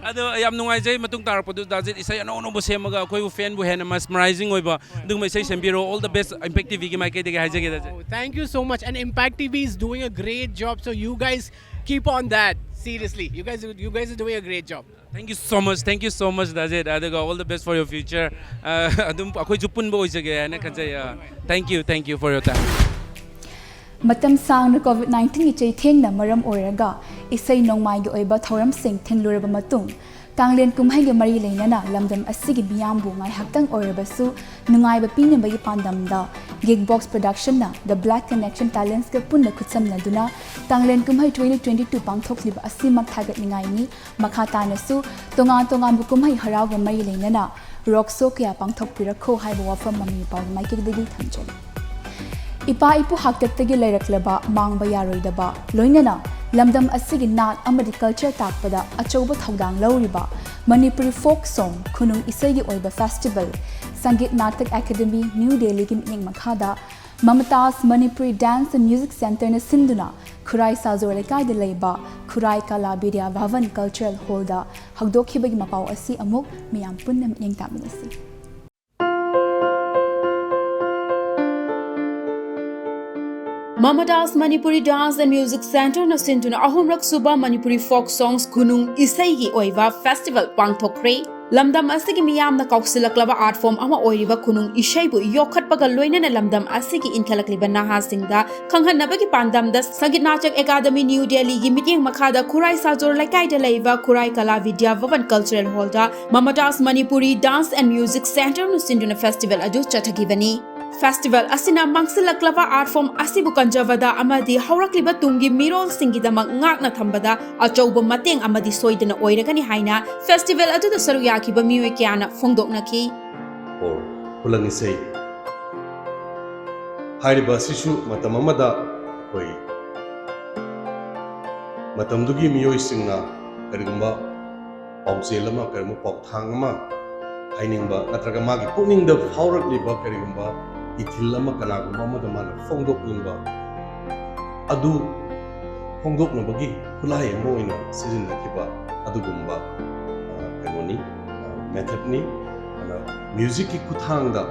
ꯑꯗꯣ ꯌꯥꯝ ꯅꯨꯡꯉꯥꯏꯖꯩ, ꯃꯇꯨꯡ ꯇꯥꯔꯛꯄꯗꯁꯨ ꯗꯥꯖꯤꯠ ꯏꯁꯩ ꯑꯅꯧ ꯑꯅꯧꯕ ꯁꯦꯝꯃꯒ ꯑꯩꯈꯣꯏꯕꯨ ꯐꯦꯟꯕꯨ ꯍꯦꯟꯅ ꯃꯦꯁꯃꯔꯥꯏꯖꯤꯡ ꯑꯣꯏꯕ ꯑꯗꯨꯒꯨꯝꯕ ꯏꯁꯩ ꯁꯦꯝꯕꯤꯔꯣ꯫ All the best, Impact ꯇꯤꯚꯤꯒꯤ ꯃꯥꯏꯀꯩꯗꯒꯤ ꯍꯥꯏꯖꯒꯦ ꯗꯥꯖꯤꯠ꯫ Oh, thank you so much. And Impact T V is doing a great job. So you guys keep on that. Seriously, you guys, you guys are doing a great job. Thank you so much. Thank you so much, ꯗꯥꯖꯤꯠ꯫ ꯑꯗꯨꯒ all the best for your future. ꯑ, ꯑꯗꯨꯝ ꯑꯩꯈꯣꯏꯁꯨ ꯄꯨꯟꯕ ꯑꯣꯏꯖꯒꯦ ꯍꯥꯏꯅ ꯈꯟꯖꯩ꯫ ꯑ, thank you, thank you for your time. ꯃꯇꯝ ꯁꯥꯡꯅ COVID nineteenꯒꯤ ꯆꯩꯊꯦꯡꯅ ꯃꯔꯝ ꯑꯣꯏꯔꯒ ꯏꯁꯩ ꯅꯣꯡꯃꯥꯏꯒꯤ ꯑꯣꯏꯕ ꯊꯧꯔꯝꯁꯤꯡ ꯊꯤꯡꯂꯨꯔꯕ ꯃꯇꯨꯡ, ꯀꯥꯡꯂꯦꯟ ꯀꯨꯝꯍꯩꯒ ꯃꯔꯤ ꯂꯩꯅꯅ ꯂꯝꯗꯝ ꯑꯁꯤꯒꯤ ꯃꯤꯌꯥꯝꯕꯨ ꯉꯥꯏꯍꯥꯛꯇꯪ ꯑꯣꯏꯔꯕꯁꯨ ꯅꯨꯡꯉꯥꯏꯕ ꯄꯤꯅꯕꯒꯤ ꯄꯥꯟꯗꯝꯗ Gigbox Productionꯅ The Black Connection Talentsꯀ ꯄꯨꯟꯅ ꯈꯨꯠꯁꯝꯅꯗꯨꯅ ꯀꯥꯡꯂꯦꯟ ꯀꯨꯝꯍꯩ twenty twenty-two ꯄꯥꯡꯊꯣꯛꯂꯤꯕ ꯑꯁꯤꯃꯛ ꯊꯥꯒꯠꯅꯤꯡꯉꯥꯏꯅꯤ꯫ ꯃꯈꯥ ꯇꯥꯅꯁꯨ ꯇꯣꯉꯥꯟ ꯇꯣꯉꯥꯟꯕ ꯀꯨꯝꯍꯩ ꯍꯔꯥꯎꯒ ꯃꯔꯤ ꯂꯩꯅꯅ ꯔꯣꯛ ꯁꯣ ꯀꯌꯥ ꯄꯥꯡꯊꯣꯛꯄꯤꯔꯛꯈꯣ ꯍꯥꯏꯕ ꯋꯥꯐꯝ ꯃꯃꯤ ꯃꯄꯥꯒꯤ ꯃꯥꯏꯀꯩꯗꯒꯤ ꯊꯝꯖꯔꯤ꯫ ꯏꯄꯥ ꯏꯄꯨ ꯍꯥꯛꯇꯛꯇꯒꯤ ꯂꯩꯔꯛꯂꯕ ꯃꯥꯡꯕ ꯌꯥꯔꯣꯏꯗꯕ, ꯂꯣꯏꯅꯅ ꯂꯝꯗꯝ ꯑꯁꯤꯒꯤ ꯅꯥꯠ ꯑꯃꯗꯤ ꯀꯜꯆꯔ ꯇꯥꯛꯄꯗ ꯑꯆꯧꯕ ꯊꯧꯗꯥꯡ ꯂꯧꯔꯤꯕ ꯃꯅꯤꯄꯨꯔꯤ ꯐꯣꯛ ꯁꯣꯡ ꯈꯨꯅꯨꯡ ꯏꯁꯩꯒꯤ ꯑꯣꯏꯕ festival Sangeet Natak academy new ꯗꯦꯜꯂꯤꯒꯤ ꯃꯤꯠꯌꯦꯡ ꯃꯈꯥꯗ ꯃꯃꯇꯥꯁ ꯃꯅꯤꯄꯨꯔꯤ ꯗꯥꯟꯁ ꯑꯦꯟ ꯃ꯭ꯌꯨꯖꯤꯛ ꯁꯦꯟꯇꯔꯅ ꯁꯤꯟꯗꯨꯅ ꯈꯨꯔꯥꯏ ꯁꯥꯖꯣꯔ ꯂꯩꯀꯥꯏꯗ ꯂꯩꯕ ꯈꯨꯔꯥꯏ ꯀꯂꯥ ꯕꯤꯗ꯭ꯌꯥ ꯚꯕꯟ ꯀꯜꯆꯔꯦꯜ ꯍꯣꯜꯗ ꯍꯧꯗꯣꯛꯈꯤꯕꯒꯤ ꯃꯄꯥꯎ ꯑꯁꯤ ꯑꯃꯨꯛ ꯃꯤꯌꯥꯝ ꯄꯨꯟꯅ ꯃꯤꯠꯌꯦꯡ ꯇꯥꯃꯤꯟꯅꯁꯤ꯫ ꯃꯃꯇꯥꯁ ꯃꯅꯤꯄꯨꯔꯤ ꯗꯥꯟꯁ ꯑꯦꯟ ꯃ꯭ꯌꯨꯖꯤꯛ ꯁꯦꯟꯇꯔꯅ ꯁꯤꯟꯗꯨꯅ ꯑꯍꯨꯝꯔꯛ ꯁꯨꯕ ꯃꯅꯤꯄꯨꯔꯤ ꯐꯣꯛ ꯁꯣꯡꯁ ꯈꯨꯅꯨꯡ ꯏꯁꯩꯒꯤ ꯑꯣꯏꯕ ꯐꯦꯁꯇꯤꯚꯦꯜ ꯄꯥꯡꯊꯣꯛꯈ꯭ꯔꯦ꯫ ꯂꯝꯗꯝ ꯑꯁꯤꯒꯤ ꯃꯤꯌꯥꯝꯅ ꯀꯥꯎꯁꯤꯜꯂꯛꯂꯕ ꯑꯥꯔꯠ ꯐꯣꯔꯝ ꯑꯃ ꯑꯣꯏꯔꯤꯕ ꯈꯨꯅꯨꯡ ꯏꯁꯩꯕꯨ ꯌꯣꯛꯈꯠꯄꯒ ꯂꯣꯏꯅꯅ ꯂꯝꯗꯝ ꯑꯁꯤꯒꯤ ꯏꯟꯈꯠꯂꯛꯂꯤꯕ ꯅꯍꯥꯁꯤꯡꯗ ꯈꯪꯍꯟꯅꯕꯒꯤ ꯄꯥꯟꯗꯝꯗ ꯁꯪꯒꯤꯠ ꯅꯥꯇꯛ ꯑꯦꯀꯥꯗꯃꯤ ꯅ꯭ꯌꯨ ꯗꯦꯜꯂꯤꯒꯤ ꯃꯤꯠꯌꯦꯡ ꯃꯈꯥꯗ ꯈꯨꯔꯥꯏ ꯁꯥꯖꯣꯔ ꯂꯩꯀꯥꯏꯗ ꯂꯩꯕ ꯈꯨꯔꯥꯏ ꯀꯂꯥ ꯕꯤꯗ꯭ꯌꯥ ꯚꯕꯟ ꯀꯜꯆꯔꯦꯜ ꯍꯣꯜꯗ ꯃꯃꯇꯥꯁ ꯃꯅꯤꯄꯨꯔꯤ ꯗꯥꯟꯁ ꯑꯦꯟ ꯃ꯭ꯌꯨꯖꯤꯛ ꯁꯦꯟꯇꯔꯅ ꯁꯤꯟꯗꯨꯅ ꯐꯦꯁꯇꯤꯚꯦꯜ ꯑꯗꯨ ꯆꯠꯊꯈꯤꯕꯅꯤ꯫ ꯐꯦꯁꯇꯤꯚꯦꯜ ꯑꯁꯤꯅ ꯃꯥꯡꯁꯤꯜꯂꯛꯂꯕ ꯑꯥꯔꯠ ꯐꯣꯔꯝ ꯑꯁꯤꯕꯨ ꯀꯟꯖꯕꯗ ꯑꯃꯗꯤ ꯍꯧꯔꯛꯂꯤꯕ ꯇꯨꯡꯒꯤ ꯃꯤꯔꯣꯜꯁꯤꯡꯒꯤꯗꯃꯛ ꯉꯥꯛꯅ ꯊꯝꯕꯗ ꯑꯆꯧꯕ ꯃꯇꯦꯡ ꯑꯃꯗꯤ ꯁꯣꯏꯗꯅ ꯑꯣꯏꯔꯒꯅꯤ ꯍꯥꯏꯅ ꯐꯦꯁꯇꯤꯚꯦꯜ ꯑꯗꯨꯗ ꯁꯔꯨꯛ ꯌꯥꯈꯤꯕ ꯃꯤꯑꯣꯏ ꯀꯌꯥꯅ ꯐꯣꯡꯗꯣꯛꯅꯈꯤ꯫ ꯑꯣ ꯈꯨꯂꯪ ꯏꯁꯩ꯫ ꯍꯥꯏꯔꯤꯕ ꯑꯁꯤꯁꯨ ꯃꯇꯝ ꯑꯃꯗ ꯑꯩꯈꯣꯏ ꯃꯇꯝꯗꯨꯒꯤ ꯃꯤꯑꯣꯏꯁꯤꯡꯅ ꯀꯔꯤꯒꯨꯝꯕ ꯄꯥꯎꯖꯦꯜ ꯑꯃ, ꯀꯔꯤꯒꯨꯝꯕ ꯄꯥꯎꯊꯥꯡ ꯑꯃ ꯍꯥꯏꯅꯤꯡꯕ, ꯅꯠꯇ꯭ꯔꯒ ꯃꯥꯒꯤ ꯄꯨꯛꯅꯤꯡꯗ ꯐꯥꯎꯔꯛꯂꯤꯕ ꯀꯔꯤꯒꯨꯝꯕ ꯏꯊꯤꯜ ꯑꯃ ꯀꯅꯥꯒꯨꯝꯕ ꯑꯃꯗ ꯃꯥꯅ ꯐꯣꯡꯗꯣꯛꯅꯤꯡꯕ ꯑꯗꯨ ꯐꯣꯡꯗꯣꯛꯅꯕꯒꯤ ꯈꯨꯠꯂꯥꯏ ꯑꯃ ꯑꯣꯏꯅ ꯁꯤꯖꯤꯟꯅꯈꯤꯕ ꯑꯗꯨꯒꯨꯝꯕ, ꯑ, ꯀꯩꯅꯣꯅꯤ, ꯑ, methodꯅꯤ꯫ ꯑꯗꯨꯅ musicꯀꯤ ꯈꯨꯠꯊꯥꯡꯗ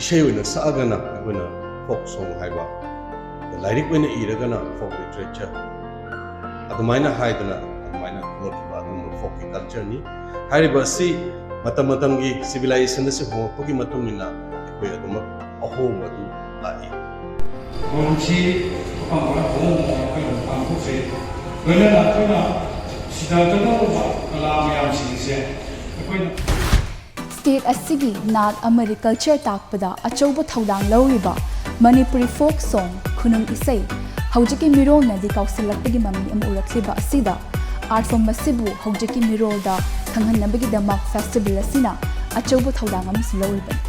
ꯏꯁꯩ ꯑꯣꯏꯅ ꯁꯛꯑꯒꯅ ꯑꯩꯈꯣꯏꯅ folk song ꯍꯥꯏꯕ, ꯂꯥꯏꯔꯤꯛ ꯑꯣꯏꯅ ꯏꯔꯒꯅ folk literature, ꯑꯗꯨꯃꯥꯏꯅ ꯍꯥꯏꯗꯅ ꯑꯗꯨꯃꯥꯏꯅ ꯊꯣꯛꯂꯛꯈꯤꯕ ꯑꯗꯨꯒꯨꯝꯕ folkꯀꯤ cultureꯅꯤ꯫ ꯍꯥꯏꯔꯤꯕ ꯑꯁꯤ ꯃꯇꯝ ꯃꯇꯝꯒꯤ civilization ꯑꯁꯤ ꯍꯣꯡꯂꯛꯄꯒꯤ ꯃꯇꯨꯡ ꯏꯟꯅ ꯑꯩꯈꯣꯏ ꯑꯗꯨꯃꯛ ꯑꯍꯣꯡꯕ ꯑꯗꯨ ꯂꯥꯛꯏ꯫ ꯈꯨꯔꯨꯝꯁꯤ, ꯑꯄꯥꯝꯕ ꯍꯣꯡꯕ ꯑꯩꯈꯣꯏꯅ ꯄꯥꯡꯊꯣꯛꯆꯩ꯫ ꯂꯣꯏꯅꯅ ꯑꯩꯈꯣꯏꯅ ꯁꯤꯗꯒꯗꯧꯔꯕ ꯀꯂꯥ ꯃꯌꯥꯝꯁꯤꯡꯁꯦ ꯑꯩꯈꯣꯏꯅ State ꯑꯁꯤꯒꯤ ꯅꯥꯠ ꯑꯃꯗꯤ culture ꯇꯥꯛꯄꯗ ꯑꯆꯧꯕ ꯊꯧꯗꯥꯡ ꯂꯧꯔꯤꯕ ꯃꯅꯤꯄꯨꯔꯤ folk song, ꯈꯨꯅꯨꯡ ꯏꯁꯩ, ꯍꯧꯖꯤꯛꯀꯤ ꯃꯤꯔꯣꯜꯅꯗꯤ ꯀꯥꯎꯁꯤꯜꯂꯛꯄꯒꯤ ꯃꯃꯤ ꯑꯃ ꯎꯔꯛꯂꯤꯕ ꯑꯁꯤꯗ art form ꯑꯁꯤꯕꯨ ꯍꯧꯖꯤꯛꯀꯤ ꯃꯤꯔꯣꯜꯗ ꯈꯪꯍꯟꯅꯕꯒꯤꯗꯃꯛ festival ꯑꯁꯤꯅ ꯑꯆꯧꯕ ꯊꯧꯗꯥꯡ ꯑꯃꯁꯨ ꯂꯧꯔꯤꯕꯅꯤ꯫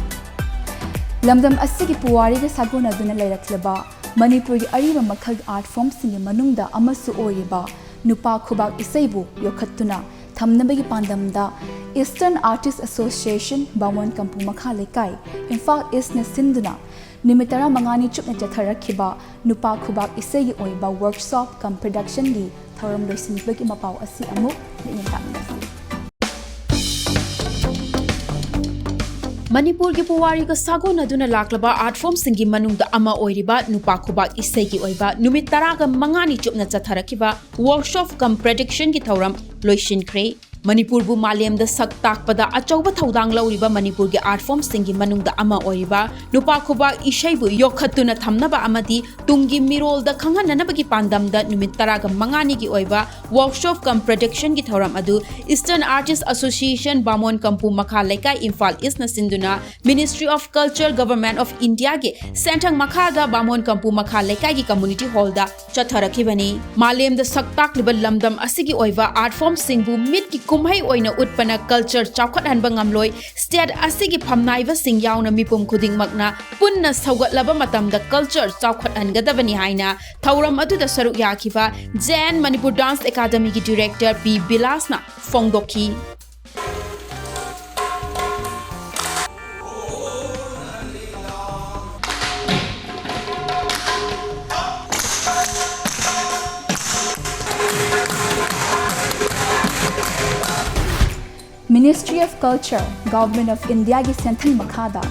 ꯂꯝꯗꯝ ꯑꯁꯤꯒꯤ ꯄꯨꯋꯥꯔꯤꯒ ꯁꯥꯒꯣꯟꯅꯗꯨꯅ ꯂꯩꯔꯛꯂꯕ ꯃꯅꯤꯄꯨꯔꯒꯤ ꯑꯔꯤꯕ ꯃꯈꯜꯒꯤ art formꯁꯤꯡꯒꯤ ꯃꯅꯨꯡꯗ ꯑꯃꯁꯨ ꯑꯣꯏꯔꯤꯕ ꯅꯨꯄꯥ ꯈꯨꯕꯥꯛ ꯏꯁꯩꯕꯨ ꯌꯣꯛꯈꯠꯇꯨꯅ ꯊꯝꯅꯕꯒꯤ ꯄꯥꯟꯗꯝꯗ Eastern Artist Association, ꯕꯥꯃꯣꯟ ꯀꯝꯄꯨ ꯃꯈꯥ ꯂꯩꯀꯥꯏ, ꯏꯝꯐꯥꯜ Eastꯅ ꯁꯤꯟꯗꯨꯅ ꯅꯨꯃꯤꯠ ꯇꯔꯥꯃꯉꯥꯅꯤ ꯆꯨꯞꯅ ꯆꯠꯊꯔꯛꯈꯤꯕ ꯅꯨꯄꯥ ꯈꯨꯕꯥꯛ ꯏꯁꯩꯒꯤ ꯑꯣꯏꯕ workshop cum productionꯒꯤ ꯊꯧꯔꯝ ꯂꯣꯏꯁꯤꯟꯕꯒꯤ ꯃꯄꯥꯎ ꯑꯁꯤ ꯑꯃꯨꯛ ꯃꯤꯠꯌꯦꯡ ꯇꯥꯃꯤꯟꯅꯁꯤ꯫ ꯃꯅꯤꯄꯨꯔꯒꯤ ꯄꯨꯋꯥꯔꯤꯒ ꯁꯥꯒꯣꯟꯅꯗꯨꯅ ꯂꯥꯛꯂꯕ art formꯁꯤꯡꯒꯤ ꯃꯅꯨꯡꯗ ꯑꯃ ꯑꯣꯏꯔꯤꯕ ꯅꯨꯄꯥ ꯈꯨꯕꯥꯛ ꯏꯁꯩꯒꯤ ꯑꯣꯏꯕ ꯅꯨꯃꯤꯠ ꯇꯔꯥꯒ ꯃꯉꯥꯅꯤ ꯆꯨꯞꯅ ꯆꯠꯊꯔꯛꯈꯤꯕ workshop cum productionꯒꯤ ꯊꯧꯔꯝ ꯂꯣꯏꯁꯤꯟꯈ꯭ꯔꯦ꯫ ꯃꯅꯤꯄꯨꯔꯕꯨ ꯃꯥꯂꯦꯝꯗ ꯁꯛ ꯇꯥꯛꯄꯗ ꯑꯆꯧꯕ ꯊꯧꯗꯥꯡ ꯂꯧꯔꯤꯕ ꯃꯅꯤꯄꯨꯔꯒꯤ art formꯁꯤꯡꯒꯤ ꯃꯅꯨꯡꯗ ꯑꯃ ꯑꯣꯏꯔꯤꯕ ꯅꯨꯄꯥ ꯈꯨꯕꯥꯛ ꯏꯁꯩꯕꯨ ꯌꯣꯛꯈꯠꯇꯨꯅ ꯊꯝꯅꯕ ꯑꯃꯗꯤ ꯇꯨꯡꯒꯤ ꯃꯤꯔꯣꯜꯗ ꯈꯪꯍꯟꯅꯅꯕꯒꯤ ꯄꯥꯟꯗꯝꯗ ꯅꯨꯃꯤꯠ ꯇꯔꯥꯒ ꯃꯉꯥꯅꯤꯒꯤ ꯑꯣꯏꯕ workshop cum productionꯒꯤ ꯊꯧꯔꯝ ꯑꯗꯨ Eastern Artist Association, ꯕꯥꯃꯣꯟ ꯀꯝꯄꯨ ꯃꯈꯥ ꯂꯩꯀꯥꯏ, ꯏꯝꯐꯥꯜ Eastꯅ ꯁꯤꯟꯗꯨꯅ Ministry of Culture, Government of Indiaꯒꯤ ꯁꯦꯟꯊꯪ ꯃꯈꯥꯗ ꯕꯥꯃꯣꯟ ꯀꯝꯄꯨ ꯃꯈꯥ ꯂꯩꯀꯥꯏꯒꯤ community hallꯗ ꯆꯠꯊꯔꯛꯈꯤꯕꯅꯤ꯫ ꯃꯥꯂꯦꯝꯗ ꯁꯛ ꯇꯥꯛꯂꯤꯕ ꯂꯝꯗꯝ ꯑꯁꯤꯒꯤ ꯑꯣꯏꯕ art formꯁꯤꯡꯕꯨ ꯃꯤꯠꯀꯤ ꯀꯨꯝꯍꯩ ꯑꯣꯏꯅ ꯎꯠꯄꯅ culture ꯆꯥꯎꯈꯠꯍꯟꯕ ꯉꯝꯂꯣꯏ꯫ State ꯑꯁꯤꯒꯤ ꯐꯝꯅꯥꯏꯕꯁꯤꯡ ꯌꯥꯎꯅ ꯃꯤꯄꯨꯝ ꯈꯨꯗꯤꯡꯃꯛꯅ ꯄꯨꯟꯅ ꯁꯧꯒꯠꯂꯕ ꯃꯇꯝꯗ culture ꯆꯥꯎꯈꯠꯍꯟꯒꯗꯕꯅꯤ ꯍꯥꯏꯅ ꯊꯧꯔꯝ ꯑꯗꯨꯗ ꯁꯔꯨꯛ ꯌꯥꯈꯤꯕ J N Manipur Dance Academyꯒꯤ director P ꯕꯤꯂꯥꯁꯅ ꯐꯣꯡꯗꯣꯛꯈꯤ꯫ Ministry of Culture, Government of Indiaꯒꯤ ꯁꯦꯟꯊꯪ ꯃꯈꯥꯗ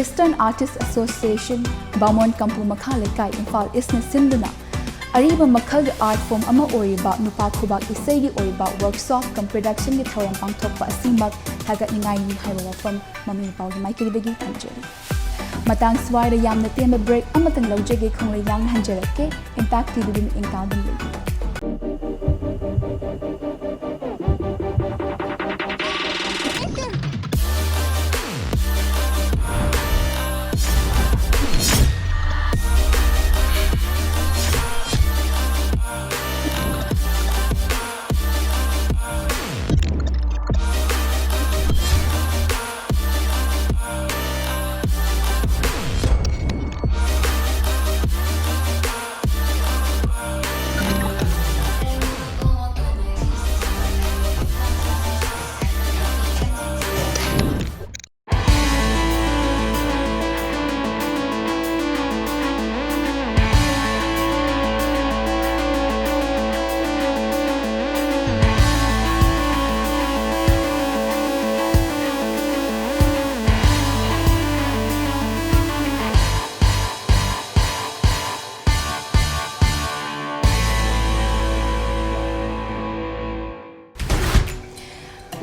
Eastern Artists Association, ꯕꯥꯃꯣꯟ ꯀꯝꯄꯨ ꯃꯈꯥ ꯂꯩꯀꯥꯏ, ꯏꯝꯐꯥꯜ Eastꯅ ꯁꯤꯟꯗꯨꯅ ꯑꯔꯤꯕ ꯃꯈꯜꯒꯤ art form ꯑꯃ ꯑꯣꯏꯔꯤꯕ ꯅꯨꯄꯥ ꯈꯨꯕꯥꯛ ꯏꯁꯩꯒꯤ ꯑꯣꯏꯕ workshop cum productionꯒꯤ ꯊꯧꯔꯝ ꯄꯥꯡꯊꯣꯛꯄ ꯑꯁꯤꯃꯛ ꯊꯥꯒꯠꯅꯤꯡꯉꯥꯏꯅꯤ ꯍꯥꯏꯕ ꯋꯥꯐꯝ ꯃꯃꯤ ꯃꯄꯥꯒꯤ ꯃꯥꯏꯀꯩꯗꯒꯤ ꯊꯝꯖꯔꯤ꯫ ꯃꯇꯥꯡ ꯁ꯭ꯋꯥꯏꯗ ꯌꯥꯝꯅ ꯇꯦꯟꯕ break ꯑꯃꯇꯪ ꯂꯧꯖꯒꯦ, ꯈꯣꯡꯂꯩ ꯌꯥꯡꯅ ꯍꯟꯖꯔꯛꯀꯦ꯫ Impact TVꯕꯨ ꯃꯤꯠꯌꯦꯡ ꯇꯥꯕꯤꯔꯤ꯫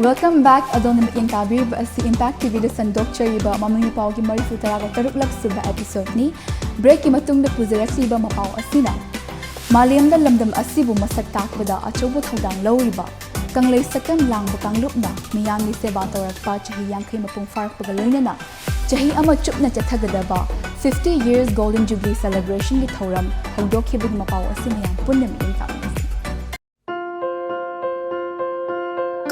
Welcome back. ꯑꯗꯣꯝꯅ ꯃꯤꯠꯌꯦꯡ ꯇꯥꯕꯤꯔꯤꯕ ꯑꯁꯤ Impact TVꯗ ꯁꯟꯗꯣꯛꯆꯔꯤꯕ ꯃꯃꯤ ꯃꯄꯥꯎꯒꯤ ꯃꯔꯤꯐꯨ ꯇꯔꯥꯒ ꯇꯔꯨꯛꯂꯛ ꯁꯨꯕ episodeꯅꯤ꯫ Breakꯀꯤ ꯃꯇꯨꯡꯗ ꯄꯨꯖꯔꯛꯂꯤꯕ ꯃꯄꯥꯎ ꯑꯁꯤꯅ ꯃꯥꯂꯦꯝꯗ ꯂꯝꯗꯝ ꯑꯁꯤꯕꯨ ꯃꯁꯛ ꯇꯥꯛꯄꯗ ꯑꯆꯧꯕ ꯊꯧꯗꯥꯡ ꯂꯧꯔꯤꯕ ꯀꯪꯂꯩ ꯁꯛꯇꯝ ꯂꯥꯡꯕ ꯀꯥꯡꯂꯨꯞꯅ ꯃꯤꯌꯥꯝꯒꯤ ꯁꯦꯕꯥ ꯇꯧꯔꯛꯄ ꯆꯍꯤ ꯌꯥꯡꯈꯩ ꯃꯄꯨꯡ ꯐꯥꯔꯛꯄꯒ ꯂꯣꯏꯅꯅ ꯆꯍꯤ ꯑꯃ ꯆꯨꯞꯅ ꯆꯠꯊꯒꯗꯕ fifty years Golden Jubilee celebrationꯒꯤ ꯊꯧꯔꯝ ꯍꯧꯗꯣꯛꯈꯤꯕꯒꯤ ꯃꯄꯥꯎ ꯑꯁꯤ ꯃꯌꯥꯝ ꯄꯨꯟꯅ ꯃꯤꯠꯌꯦꯡ ꯇꯥꯃꯤꯟꯅꯁꯤ꯫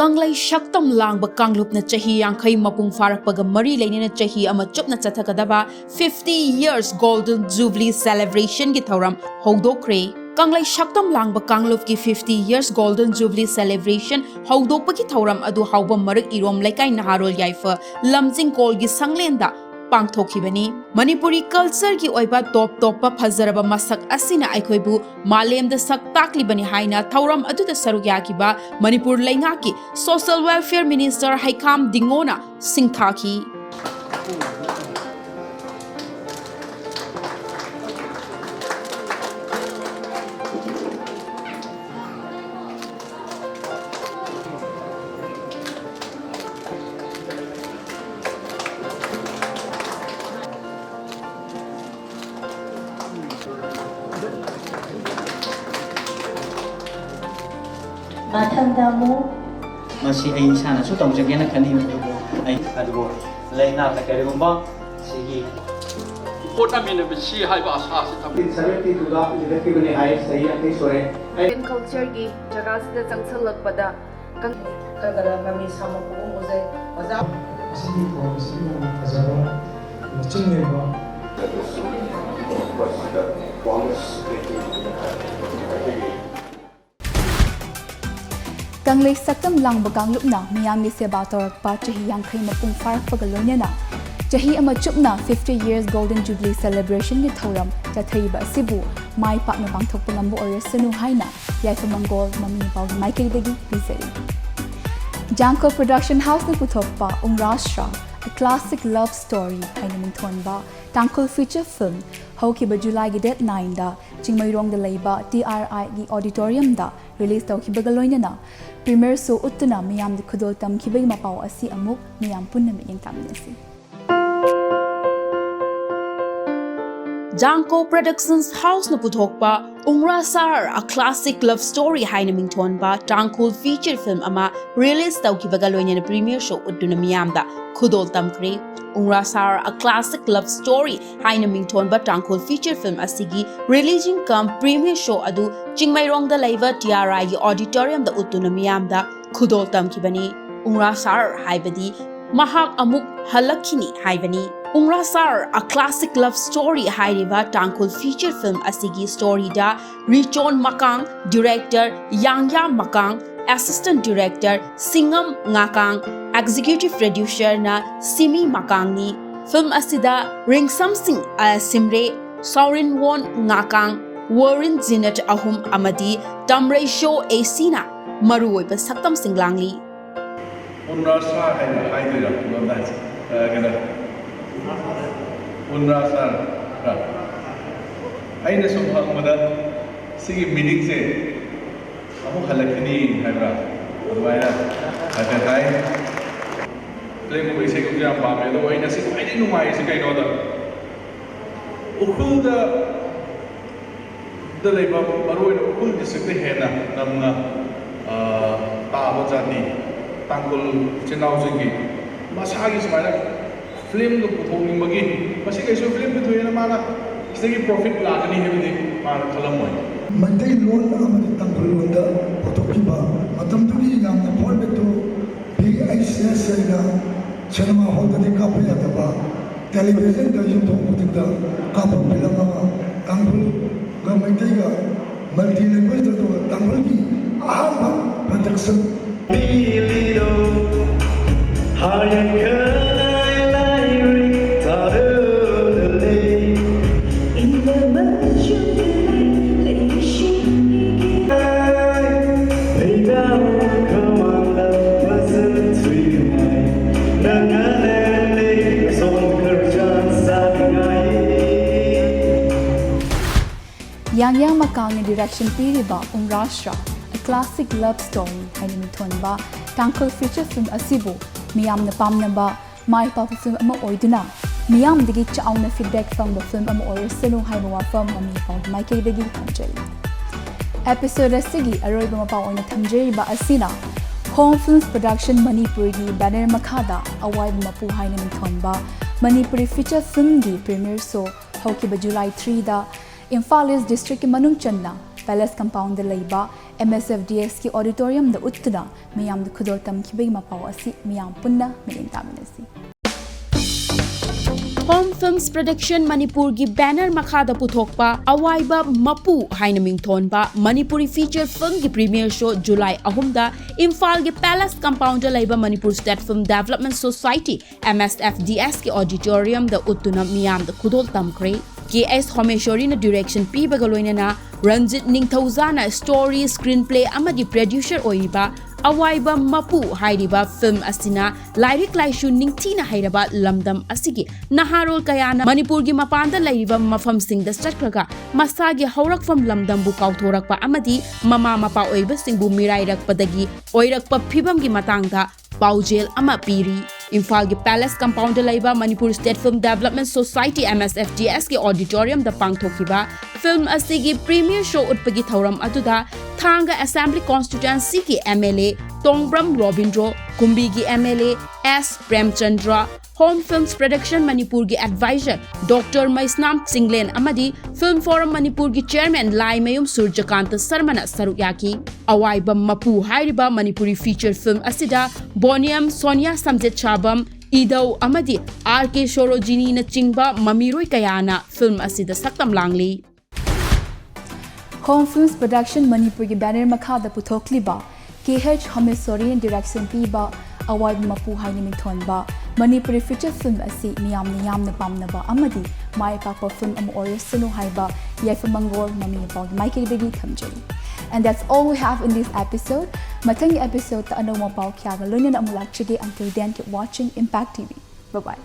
ꯀꯪꯂꯩ ꯁꯛꯇꯝ ꯂꯥꯡꯕ ꯀꯥꯡꯂꯨꯞꯅ ꯆꯍꯤ ꯌꯥꯡꯈꯩ ꯃꯄꯨꯡ ꯐꯥꯔꯛꯄꯒ ꯃꯔꯤ ꯂꯩꯅꯅ ꯆꯍꯤ ꯑꯃ ꯆꯨꯞꯅ ꯆꯠꯊꯒꯗꯕ fifty years Golden Jubilee Celebration ꯒꯤ ꯊꯧꯔꯝ ꯍꯧꯗꯣꯛꯈ꯭ꯔꯦ꯫ ꯀꯪꯂꯩ ꯁꯛꯇꯝ ꯂꯥꯡꯕ ꯀꯥꯡꯂꯨꯞꯀꯤ fifty years Golden Jubilee Celebration ꯍꯧꯗꯣꯛꯄꯒꯤ ꯊꯧꯔꯝ ꯑꯗꯨ ꯍꯥꯎꯕꯝ ꯃꯔꯛ ꯏꯔꯣꯝ ꯂꯩꯀꯥꯏ ꯅꯍꯥꯔꯣꯜ ꯌꯥꯏꯐ ꯂꯝꯖꯤꯡꯀꯣꯜꯒꯤ ꯁꯪꯂꯦꯟꯗ ꯄꯥꯡꯊꯣꯛꯈꯤꯕꯅꯤ꯫ ꯃꯅꯤꯄꯨꯔꯤ culture ꯒꯤ ꯑꯣꯏꯕ ꯇꯣꯞ ꯇꯣꯞꯄ ꯐꯖꯔꯕ ꯃꯁꯛ ꯑꯁꯤꯅ ꯑꯩꯈꯣꯏꯕꯨ ꯃꯥꯂꯦꯝꯗ ꯁꯛ ꯇꯥꯛꯂꯤꯕꯅꯤ ꯍꯥꯏꯅ ꯊꯧꯔꯝ ꯑꯗꯨꯗ ꯁꯔꯨꯛ ꯌꯥꯈꯤꯕ ꯃꯅꯤꯄꯨꯔ ꯂꯩꯉꯥꯛꯀꯤ Social Welfare Minister ꯍꯩꯈꯥꯝ ꯗꯤꯡꯉꯣꯅ ꯁꯤꯡꯊꯥꯈꯤ꯫ ꯃꯊꯪꯗ ꯑꯃꯨꯛ ꯃꯁꯤ ꯑꯩ ꯏꯁꯥꯅꯁꯨ ꯇꯧꯖꯒꯦꯅ ꯈꯜꯂꯤ, ꯑꯗꯨꯕꯨ ꯑꯩ ꯑꯗꯨꯕꯨ ꯂꯩꯉꯥꯛꯅ ꯀꯔꯤꯒꯨꯝꯕ ꯁꯤꯒꯤ ꯍꯣꯠꯅꯃꯤꯟꯅꯕꯁꯤ ꯍꯥꯏꯕ ꯑꯁꯥꯁꯤ ꯊꯝꯃꯤ꯫ ꯁꯚꯦꯟꯇꯤ ꯇꯨꯗ ꯂꯤꯡꯈꯠꯈꯤꯕꯅꯤ ꯍꯥꯏ, ꯆꯍꯤ ꯌꯥꯡꯈꯩ ꯁꯨꯔꯦ꯫ ꯑꯩ Indian culture ꯒꯤ ꯖꯒꯥꯁꯤꯗ ꯆꯪꯁꯜꯂꯛꯄꯗ ꯀꯪ- ꯈꯔ ꯈꯔ ꯃꯃꯤ ꯁꯥꯝꯃꯛꯄꯒꯨꯝ ꯎꯖꯩ꯫ ꯑꯣꯖꯥ ꯑꯁꯤꯒꯤ ꯊꯧꯔꯝ ꯑꯁꯤ ꯌꯥꯝꯅ ꯐꯖꯕ ꯃꯆꯤꯟ ꯑꯣꯏꯕ ꯀꯪꯂꯩ ꯁꯛꯇꯝ ꯂꯥꯡꯕ ꯀꯥꯡꯂꯨꯞꯅ ꯃꯤꯌꯥꯝꯒꯤ ꯁꯦꯕꯥ ꯇꯧꯔꯛꯄ ꯆꯍꯤ ꯌꯥꯡꯈꯩ ꯃꯄꯨꯡ ꯐꯥꯔꯛꯄꯒ ꯂꯣꯏꯅꯅ ꯆꯍꯤ ꯑꯃ ꯆꯨꯞꯅ fifty years Golden Jubilee Celebration ꯒꯤ ꯊꯧꯔꯝ ꯆꯠꯊꯔꯤꯕ ꯑꯁꯤꯕꯨ ꯃꯥꯏ ꯄꯥꯛꯅ ꯄꯥꯡꯊꯣꯛꯄ ꯉꯝꯕ ꯑꯣꯏꯔꯁꯅꯨ ꯍꯥꯏꯅ ꯌꯥꯏꯐ ꯃꯪꯒꯣꯜ ꯃꯃꯤ ꯃꯄꯥꯒꯤ ꯃꯥꯏꯀꯩꯗꯒꯤ ꯄꯤꯖꯔꯤ꯫ Janko Production House ꯅ ꯄꯨꯊꯣꯛꯄ ꯎꯡꯔꯥꯁ꯭ꯔꯥ, A Classic Love Story ꯍꯥꯏꯅ ꯃꯤꯡꯊꯣꯟꯕ ꯇꯥꯡꯈꯨꯜ feature film ꯍꯧꯈꯤꯕ July ꯒꯤ date nine ꯗ ꯆꯤꯡꯃꯩꯔꯣꯡꯗ ꯂꯩꯕ T R I ꯒꯤ auditorium ꯗ release ꯇꯧꯈꯤꯕꯒ ꯂꯣꯏꯅꯅ premiere show ꯎꯠꯇꯨꯅ ꯃꯤꯌꯥꯝꯗ ꯈꯨꯗꯣꯜ ꯇꯝꯈꯤꯕꯒꯤ ꯃꯄꯥꯎ ꯑꯁꯤ ꯑꯃꯨꯛ ꯃꯤꯌꯥꯝ ꯄꯨꯟꯅ ꯃꯤꯠꯌꯦꯡ ꯇꯥꯃꯤꯟꯅꯁꯤ꯫ Janko Productions House ꯅ ꯄꯨꯊꯣꯛꯄ ꯎꯡꯔꯥꯁꯥꯔ, A Classic Love Story ꯍꯥꯏꯅ ꯃꯤꯡꯊꯣꯟꯕ ꯇꯥꯡꯈꯨꯜ feature film ꯑꯃ release ꯇꯧꯈꯤꯕꯒ ꯂꯣꯏꯅꯅ premiere show ꯎꯠꯇꯨꯅ ꯃꯤꯌꯥꯝꯗ ꯈꯨꯗꯣꯜ ꯇꯝꯈ꯭ꯔꯦ꯫ ꯎꯡꯔꯥꯁꯥꯔ, A Classic Love Story ꯍꯥꯏꯅ ꯃꯤꯡꯊꯣꯟꯕ ꯇꯥꯡꯈꯨꯜ feature film ꯑꯁꯤꯒꯤ releasing cum premiere show ꯑꯗꯨ ꯆꯤꯡꯃꯩꯔꯣꯡꯗ ꯂꯩꯕ T R I ꯒꯤ auditorium ꯗ ꯎꯠꯇꯨꯅ ꯃꯤꯌꯥꯝꯗ ꯈꯨꯗꯣꯜ ꯇꯝꯈꯤꯕꯅꯤ꯫ ꯎꯪꯔꯥ ꯁꯥꯔ ꯍꯥꯏꯕꯗꯤ ꯃꯍꯥꯛ ꯑꯃꯨꯛ ꯍꯜꯂꯛꯈꯤꯅꯤ ꯍꯥꯏꯕꯅꯤ꯫ ꯎꯪꯔꯥ ꯁꯥꯔ, A Classic Love Story ꯍꯥꯏꯔꯤꯕ ꯇꯥꯡꯈꯨꯜ feature film ꯑꯁꯤꯒꯤ storyꯗ Richon Makang, director Yangya Makang, assistant director ꯁꯤꯡꯉꯝ ꯉꯥꯀꯥꯡ, executive producerꯅ ꯁꯤꯃꯤ ꯃꯀꯥꯡꯅꯤ꯫ Film ꯑꯁꯤꯗ ꯔꯤꯡꯁꯝ ꯁꯤꯡ ꯑ ꯁꯤꯝꯔꯦ, ꯁꯥꯎꯔꯤꯟꯋꯣꯟ ꯉꯥꯀꯥꯡ, ꯋꯣꯔꯤꯟ ꯖꯤꯅꯠ ꯑꯍꯨꯝ ꯑꯃꯗꯤ ꯇꯝꯔꯩꯁꯣ ꯑꯦꯁꯤꯅ ꯃꯔꯨꯑꯣꯏꯕ ꯁꯛꯇꯝꯁꯤꯡ ꯂꯥꯡꯂꯤ꯫ ꯎꯟꯔꯥ ꯁꯥꯔ ꯍꯥꯏꯅ ꯍꯥꯏꯗꯣꯏꯔꯥ ꯂꯣꯟꯗ ꯍꯥꯏꯁꯦ? ꯑ, ꯀꯩꯅꯣ, ꯎꯟꯔꯥ ꯁꯥꯔ꯫ ꯑꯩꯅ ꯁꯨꯝ ꯍꯪꯕꯗ ꯁꯤꯒꯤ meaningꯁꯦ ꯑꯃꯨꯛ ꯍꯜꯂꯛꯈꯤꯅꯤ ꯍꯥꯏꯕ꯭ꯔꯥ, ꯑꯗꯨꯃꯥꯏꯅ ꯍꯥꯏꯐꯦꯠ ꯍꯥꯏ꯫ Filmꯒꯨꯝꯕ ꯏꯁꯩꯒꯨꯝꯕꯁꯨ ꯌꯥꯝ ꯄꯥꯝꯃꯦ, ꯑꯗꯨꯕꯨ ꯑꯩꯅ ꯁꯤ ꯈ꯭ꯋꯥꯏꯗꯒꯤ ꯅꯨꯡꯉꯥꯏꯔꯤꯁꯦ ꯀꯩꯅꯣꯗ, ꯎꯈ꯭ꯔꯨꯜꯗ ꯗ ꯂꯩꯕ, ꯃꯔꯨꯑꯣꯏꯅ ꯎꯈ꯭ꯔꯨꯜ districtꯇ ꯍꯦꯟꯅ ꯅꯝꯅ, ꯑ, ꯇꯥꯕ ꯖꯥꯇꯤ ꯇꯥꯡꯈꯨꯜ ꯏꯆꯤꯟ ꯏꯅꯥꯎꯁꯤꯡꯒꯤ ꯃꯁꯥꯒꯤ ꯁꯨꯃꯥꯏꯅ filmꯗꯨ ꯄꯨꯊꯣꯛꯅꯤꯡꯕꯒꯤ, ꯃꯁꯤ ꯀꯩꯁꯨ film ꯄꯨꯊꯣꯛꯑꯦꯅ ꯃꯥꯅ ꯁꯤꯗꯒꯤ profit ꯂꯥꯛꯀꯅꯤ ꯍꯥꯏꯕꯗꯤ ꯃꯥꯅ ꯈꯜꯂꯝꯃꯣꯏ꯫ ꯃꯩꯇꯩꯂꯣꯟ ꯑꯃꯗꯤ ꯇꯥꯡꯈꯨꯜ ꯂꯣꯟꯗ ꯄꯨꯊꯣꯛꯈꯤꯕ ꯃꯇꯝꯗꯨꯒꯤ ꯌꯥꯝꯅ formatꯇꯨ V H S ꯍꯥꯏꯅ cinema hallꯗꯗꯤ ꯀꯥꯞꯄ ꯌꯥꯗꯕ, televisionꯗ ꯌꯨꯝꯊꯣꯡ ꯈꯨꯗꯤꯡꯗ ꯀꯥꯞꯄ film ꯑꯃ, ꯇꯥꯡꯈꯨꯜꯒ ꯃꯩꯇꯩꯒ multi languageꯇ, ꯑꯗꯨꯒ ꯇꯥꯡꯈꯨꯜꯒꯤ ꯑꯍꯥꯟꯕ production꯫ ꯌꯥꯡꯌꯥ ꯃꯀꯥꯡꯅ direction ꯄꯤꯔꯤꯕ ꯎꯝꯔꯥꯁ꯭ꯔꯥ, A Classic Love Story ꯍꯥꯏꯅ ꯃꯤꯡꯊꯣꯟꯕ ꯇꯥꯡꯈꯨꯜ feature film ꯑꯁꯤꯕꯨ ꯃꯤꯌꯥꯝꯅ ꯄꯥꯝꯅꯕ ꯃꯥꯏ ꯄꯥꯛꯄ film ꯑꯃ ꯑꯣꯏꯗꯨꯅ ꯃꯤꯌꯥꯝꯗꯒꯤ ꯆꯥꯎꯅ feedback ꯐꯪꯕ film ꯑꯃ ꯑꯣꯏꯔꯁꯅꯨ ꯍꯥꯏꯕ ꯋꯥꯐꯝ ꯃꯃꯤ ꯄꯥꯎꯒꯤ ꯃꯥꯏꯀꯩꯗꯒꯤ ꯊꯝꯖꯔꯤ꯫ Episode ꯑꯁꯤꯒꯤ ꯑꯔꯣꯏꯕ ꯃꯄꯥꯎ ꯑꯣꯏꯅ ꯊꯝꯖꯔꯤꯕ ꯑꯁꯤꯅ Home Films Production ꯃꯅꯤꯄꯨꯔꯒꯤ banner ꯃꯈꯥꯗ ꯑꯋꯥꯏꯕ ꯃꯄꯨ ꯍꯥꯏꯅ ꯃꯤꯡꯊꯣꯟꯕ ꯃꯅꯤꯄꯨꯔꯤ feature filmꯒꯤ premiere show ꯍꯧꯈꯤꯕ July threeꯗ ꯏꯝꯐꯥꯜ East districtꯀꯤ ꯃꯅꯨꯡ ꯆꯟꯅ Palace compoundꯗ ꯂꯩꯕ M S F D Sꯀꯤ auditoriumꯗ ꯎꯠꯇꯨꯅ ꯃꯤꯌꯥꯝꯗ ꯈꯨꯗꯣꯜ ꯇꯝꯈꯤꯕꯒꯤ ꯃꯄꯥꯎ ꯑꯁꯤ ꯃꯤꯌꯥꯝ ꯄꯨꯟꯅ ꯃꯤꯠꯌꯦꯡ ꯇꯥꯃꯤꯟꯅꯁꯤ꯫ Home Films Production ꯃꯅꯤꯄꯨꯔꯒꯤ banner ꯃꯈꯥꯗ ꯄꯨꯊꯣꯛꯄ ꯑꯋꯥꯏꯕ ꯃꯄꯨ ꯍꯥꯏꯅ ꯃꯤꯡꯊꯣꯟꯕ Manipuri feature filmꯒꯤ premiere show July ꯑꯍꯨꯝꯗ ꯏꯝꯐꯥꯜꯒꯤ Palace compoundꯗ ꯂꯩꯕ Manipur State Film Development Society, M S F D Sꯀꯤ auditoriumꯗ ꯎꯠꯇꯨꯅ ꯃꯤꯌꯥꯝꯗ ꯈꯨꯗꯣꯜ ꯇꯝꯈ꯭ꯔꯦ꯫ K S ꯍꯣꯃꯦꯁꯣꯔꯤꯅ direction ꯄꯤꯕꯒ ꯂꯣꯏꯅꯅ ꯔꯟꯖꯤꯠ ꯅꯤꯡꯊꯧꯖꯥꯅ story, screenplay ꯑꯃꯗꯤ producer ꯑꯣꯏꯔꯤꯕ ꯑꯋꯥꯏꯕ ꯃꯄꯨ ꯍꯥꯏꯔꯤꯕ film ꯑꯁꯤꯅ ꯂꯥꯏꯔꯤꯛ ꯂꯥꯏꯁꯨ ꯅꯤꯡꯊꯤꯅ ꯍꯩꯔꯕ ꯂꯝꯗꯝ ꯑꯁꯤꯒꯤ ꯅꯍꯥꯔꯣꯜ ꯀꯌꯥꯅ ꯃꯅꯤꯄꯨꯔꯒꯤ ꯃꯄꯥꯟꯗ ꯂꯩꯔꯤꯕ ꯃꯐꯝꯁꯤꯡꯗ ꯆꯠꯈ꯭ꯔꯒ ꯃꯁꯥꯒꯤ ꯍꯧꯔꯛꯐꯝ ꯂꯝꯗꯝꯕꯨ ꯀꯥꯎꯊꯣꯔꯛꯄ ꯑꯃꯗꯤ ꯃꯃꯥ ꯃꯄꯥ ꯑꯣꯏꯕꯁꯤꯡꯕꯨ ꯃꯤꯔꯥꯏꯔꯛꯄꯗꯒꯤ ꯑꯣꯏꯔꯛꯄ ꯐꯤꯕꯝꯒꯤ ꯃꯇꯥꯡꯗ ꯄꯥꯎꯖꯦꯜ ꯑꯃ ꯄꯤꯔꯤ꯫ ꯏꯝꯐꯥꯜꯒꯤ Palace compoundꯗ ꯂꯩꯕ Manipur State Film Development Society, M S F D Sꯀꯤ auditoriumꯗ ꯄꯥꯡꯊꯣꯛꯈꯤꯕ film ꯑꯁꯤꯒꯤ premiere show ꯎꯠꯄꯒꯤ ꯊꯧꯔꯝ ꯑꯗꯨꯗ ꯊꯥꯡꯒ Assembly Constituencyꯒꯤ M L A Tongbram Robindro, ꯀꯨꯝꯕꯤꯒꯤ M L A S Premchandra, Home Films Production ꯃꯅꯤꯄꯨꯔꯒꯤ advisor Doctor ꯃꯩꯁꯅꯥꯝ ꯆꯤꯡꯂꯦꯟ ꯑꯃꯗꯤ Film Forum ꯃꯅꯤꯄꯨꯔꯒꯤ chairman ꯂꯥꯏꯃꯌꯨꯝ ꯁꯨꯔꯖꯀꯥꯟꯇ ꯁꯔꯃꯅ ꯁꯔꯨꯛ ꯌꯥꯈꯤ꯫ ꯑꯋꯥꯏꯕ ꯃꯄꯨ ꯍꯥꯏꯔꯤꯕ ꯃꯅꯤꯄꯨꯔꯤ feature film ꯑꯁꯤꯗ ꯕꯣꯅꯤꯌꯝ, ꯁꯣꯅꯤꯌꯥ ꯁꯝꯖꯦꯠꯁꯥꯕꯝ, ꯏꯙꯧ ꯑꯃꯗꯤ R K ꯁꯣꯔꯣꯖꯤꯅꯤꯅꯆꯤꯡꯕ ꯃꯃꯤꯔꯣꯏ ꯀꯌꯥꯅ film ꯑꯁꯤꯗ ꯁꯛꯇꯝ ꯂꯥꯡꯂꯤ꯫ Home Films Production ꯃꯅꯤꯄꯨꯔꯒꯤ banner ꯃꯈꯥꯗ ꯄꯨꯊꯣꯛꯂꯤꯕ K H ꯍꯣꯃꯦꯁꯣꯔꯤꯅ direction ꯄꯤꯕ ꯑꯋꯥꯏꯕ ꯃꯄꯨ ꯍꯥꯏꯅ ꯃꯤꯡꯊꯣꯟꯕ ꯃꯅꯤꯄꯨꯔꯤ feature film ꯑꯁꯤ ꯃꯤꯌꯥꯝꯅ ꯌꯥꯝꯅ ꯄꯥꯝꯅꯕ ꯑꯃꯗꯤ ꯃꯥꯏ ꯄꯥꯛꯄ film ꯑꯃ ꯑꯣꯏꯔꯁꯅꯨ ꯍꯥꯏꯕ ꯌꯥꯏꯐ ꯃꯪꯒꯣꯜ ꯃꯃꯤ ꯃꯄꯥꯒꯤ ꯃꯥꯏꯀꯩꯗꯒꯤ ꯊꯝꯖꯔꯤ꯫ And that's all we have in this episode. ꯃꯊꯪꯒꯤ episodeꯇ ꯑꯅꯧꯕ ꯄꯥꯎ ꯀꯌꯥꯒ ꯂꯣꯏꯅꯅ ꯑꯃꯨꯛ ꯂꯥꯛꯆꯒꯦ꯫ Until then, keep watching Impact T V. Bye bye.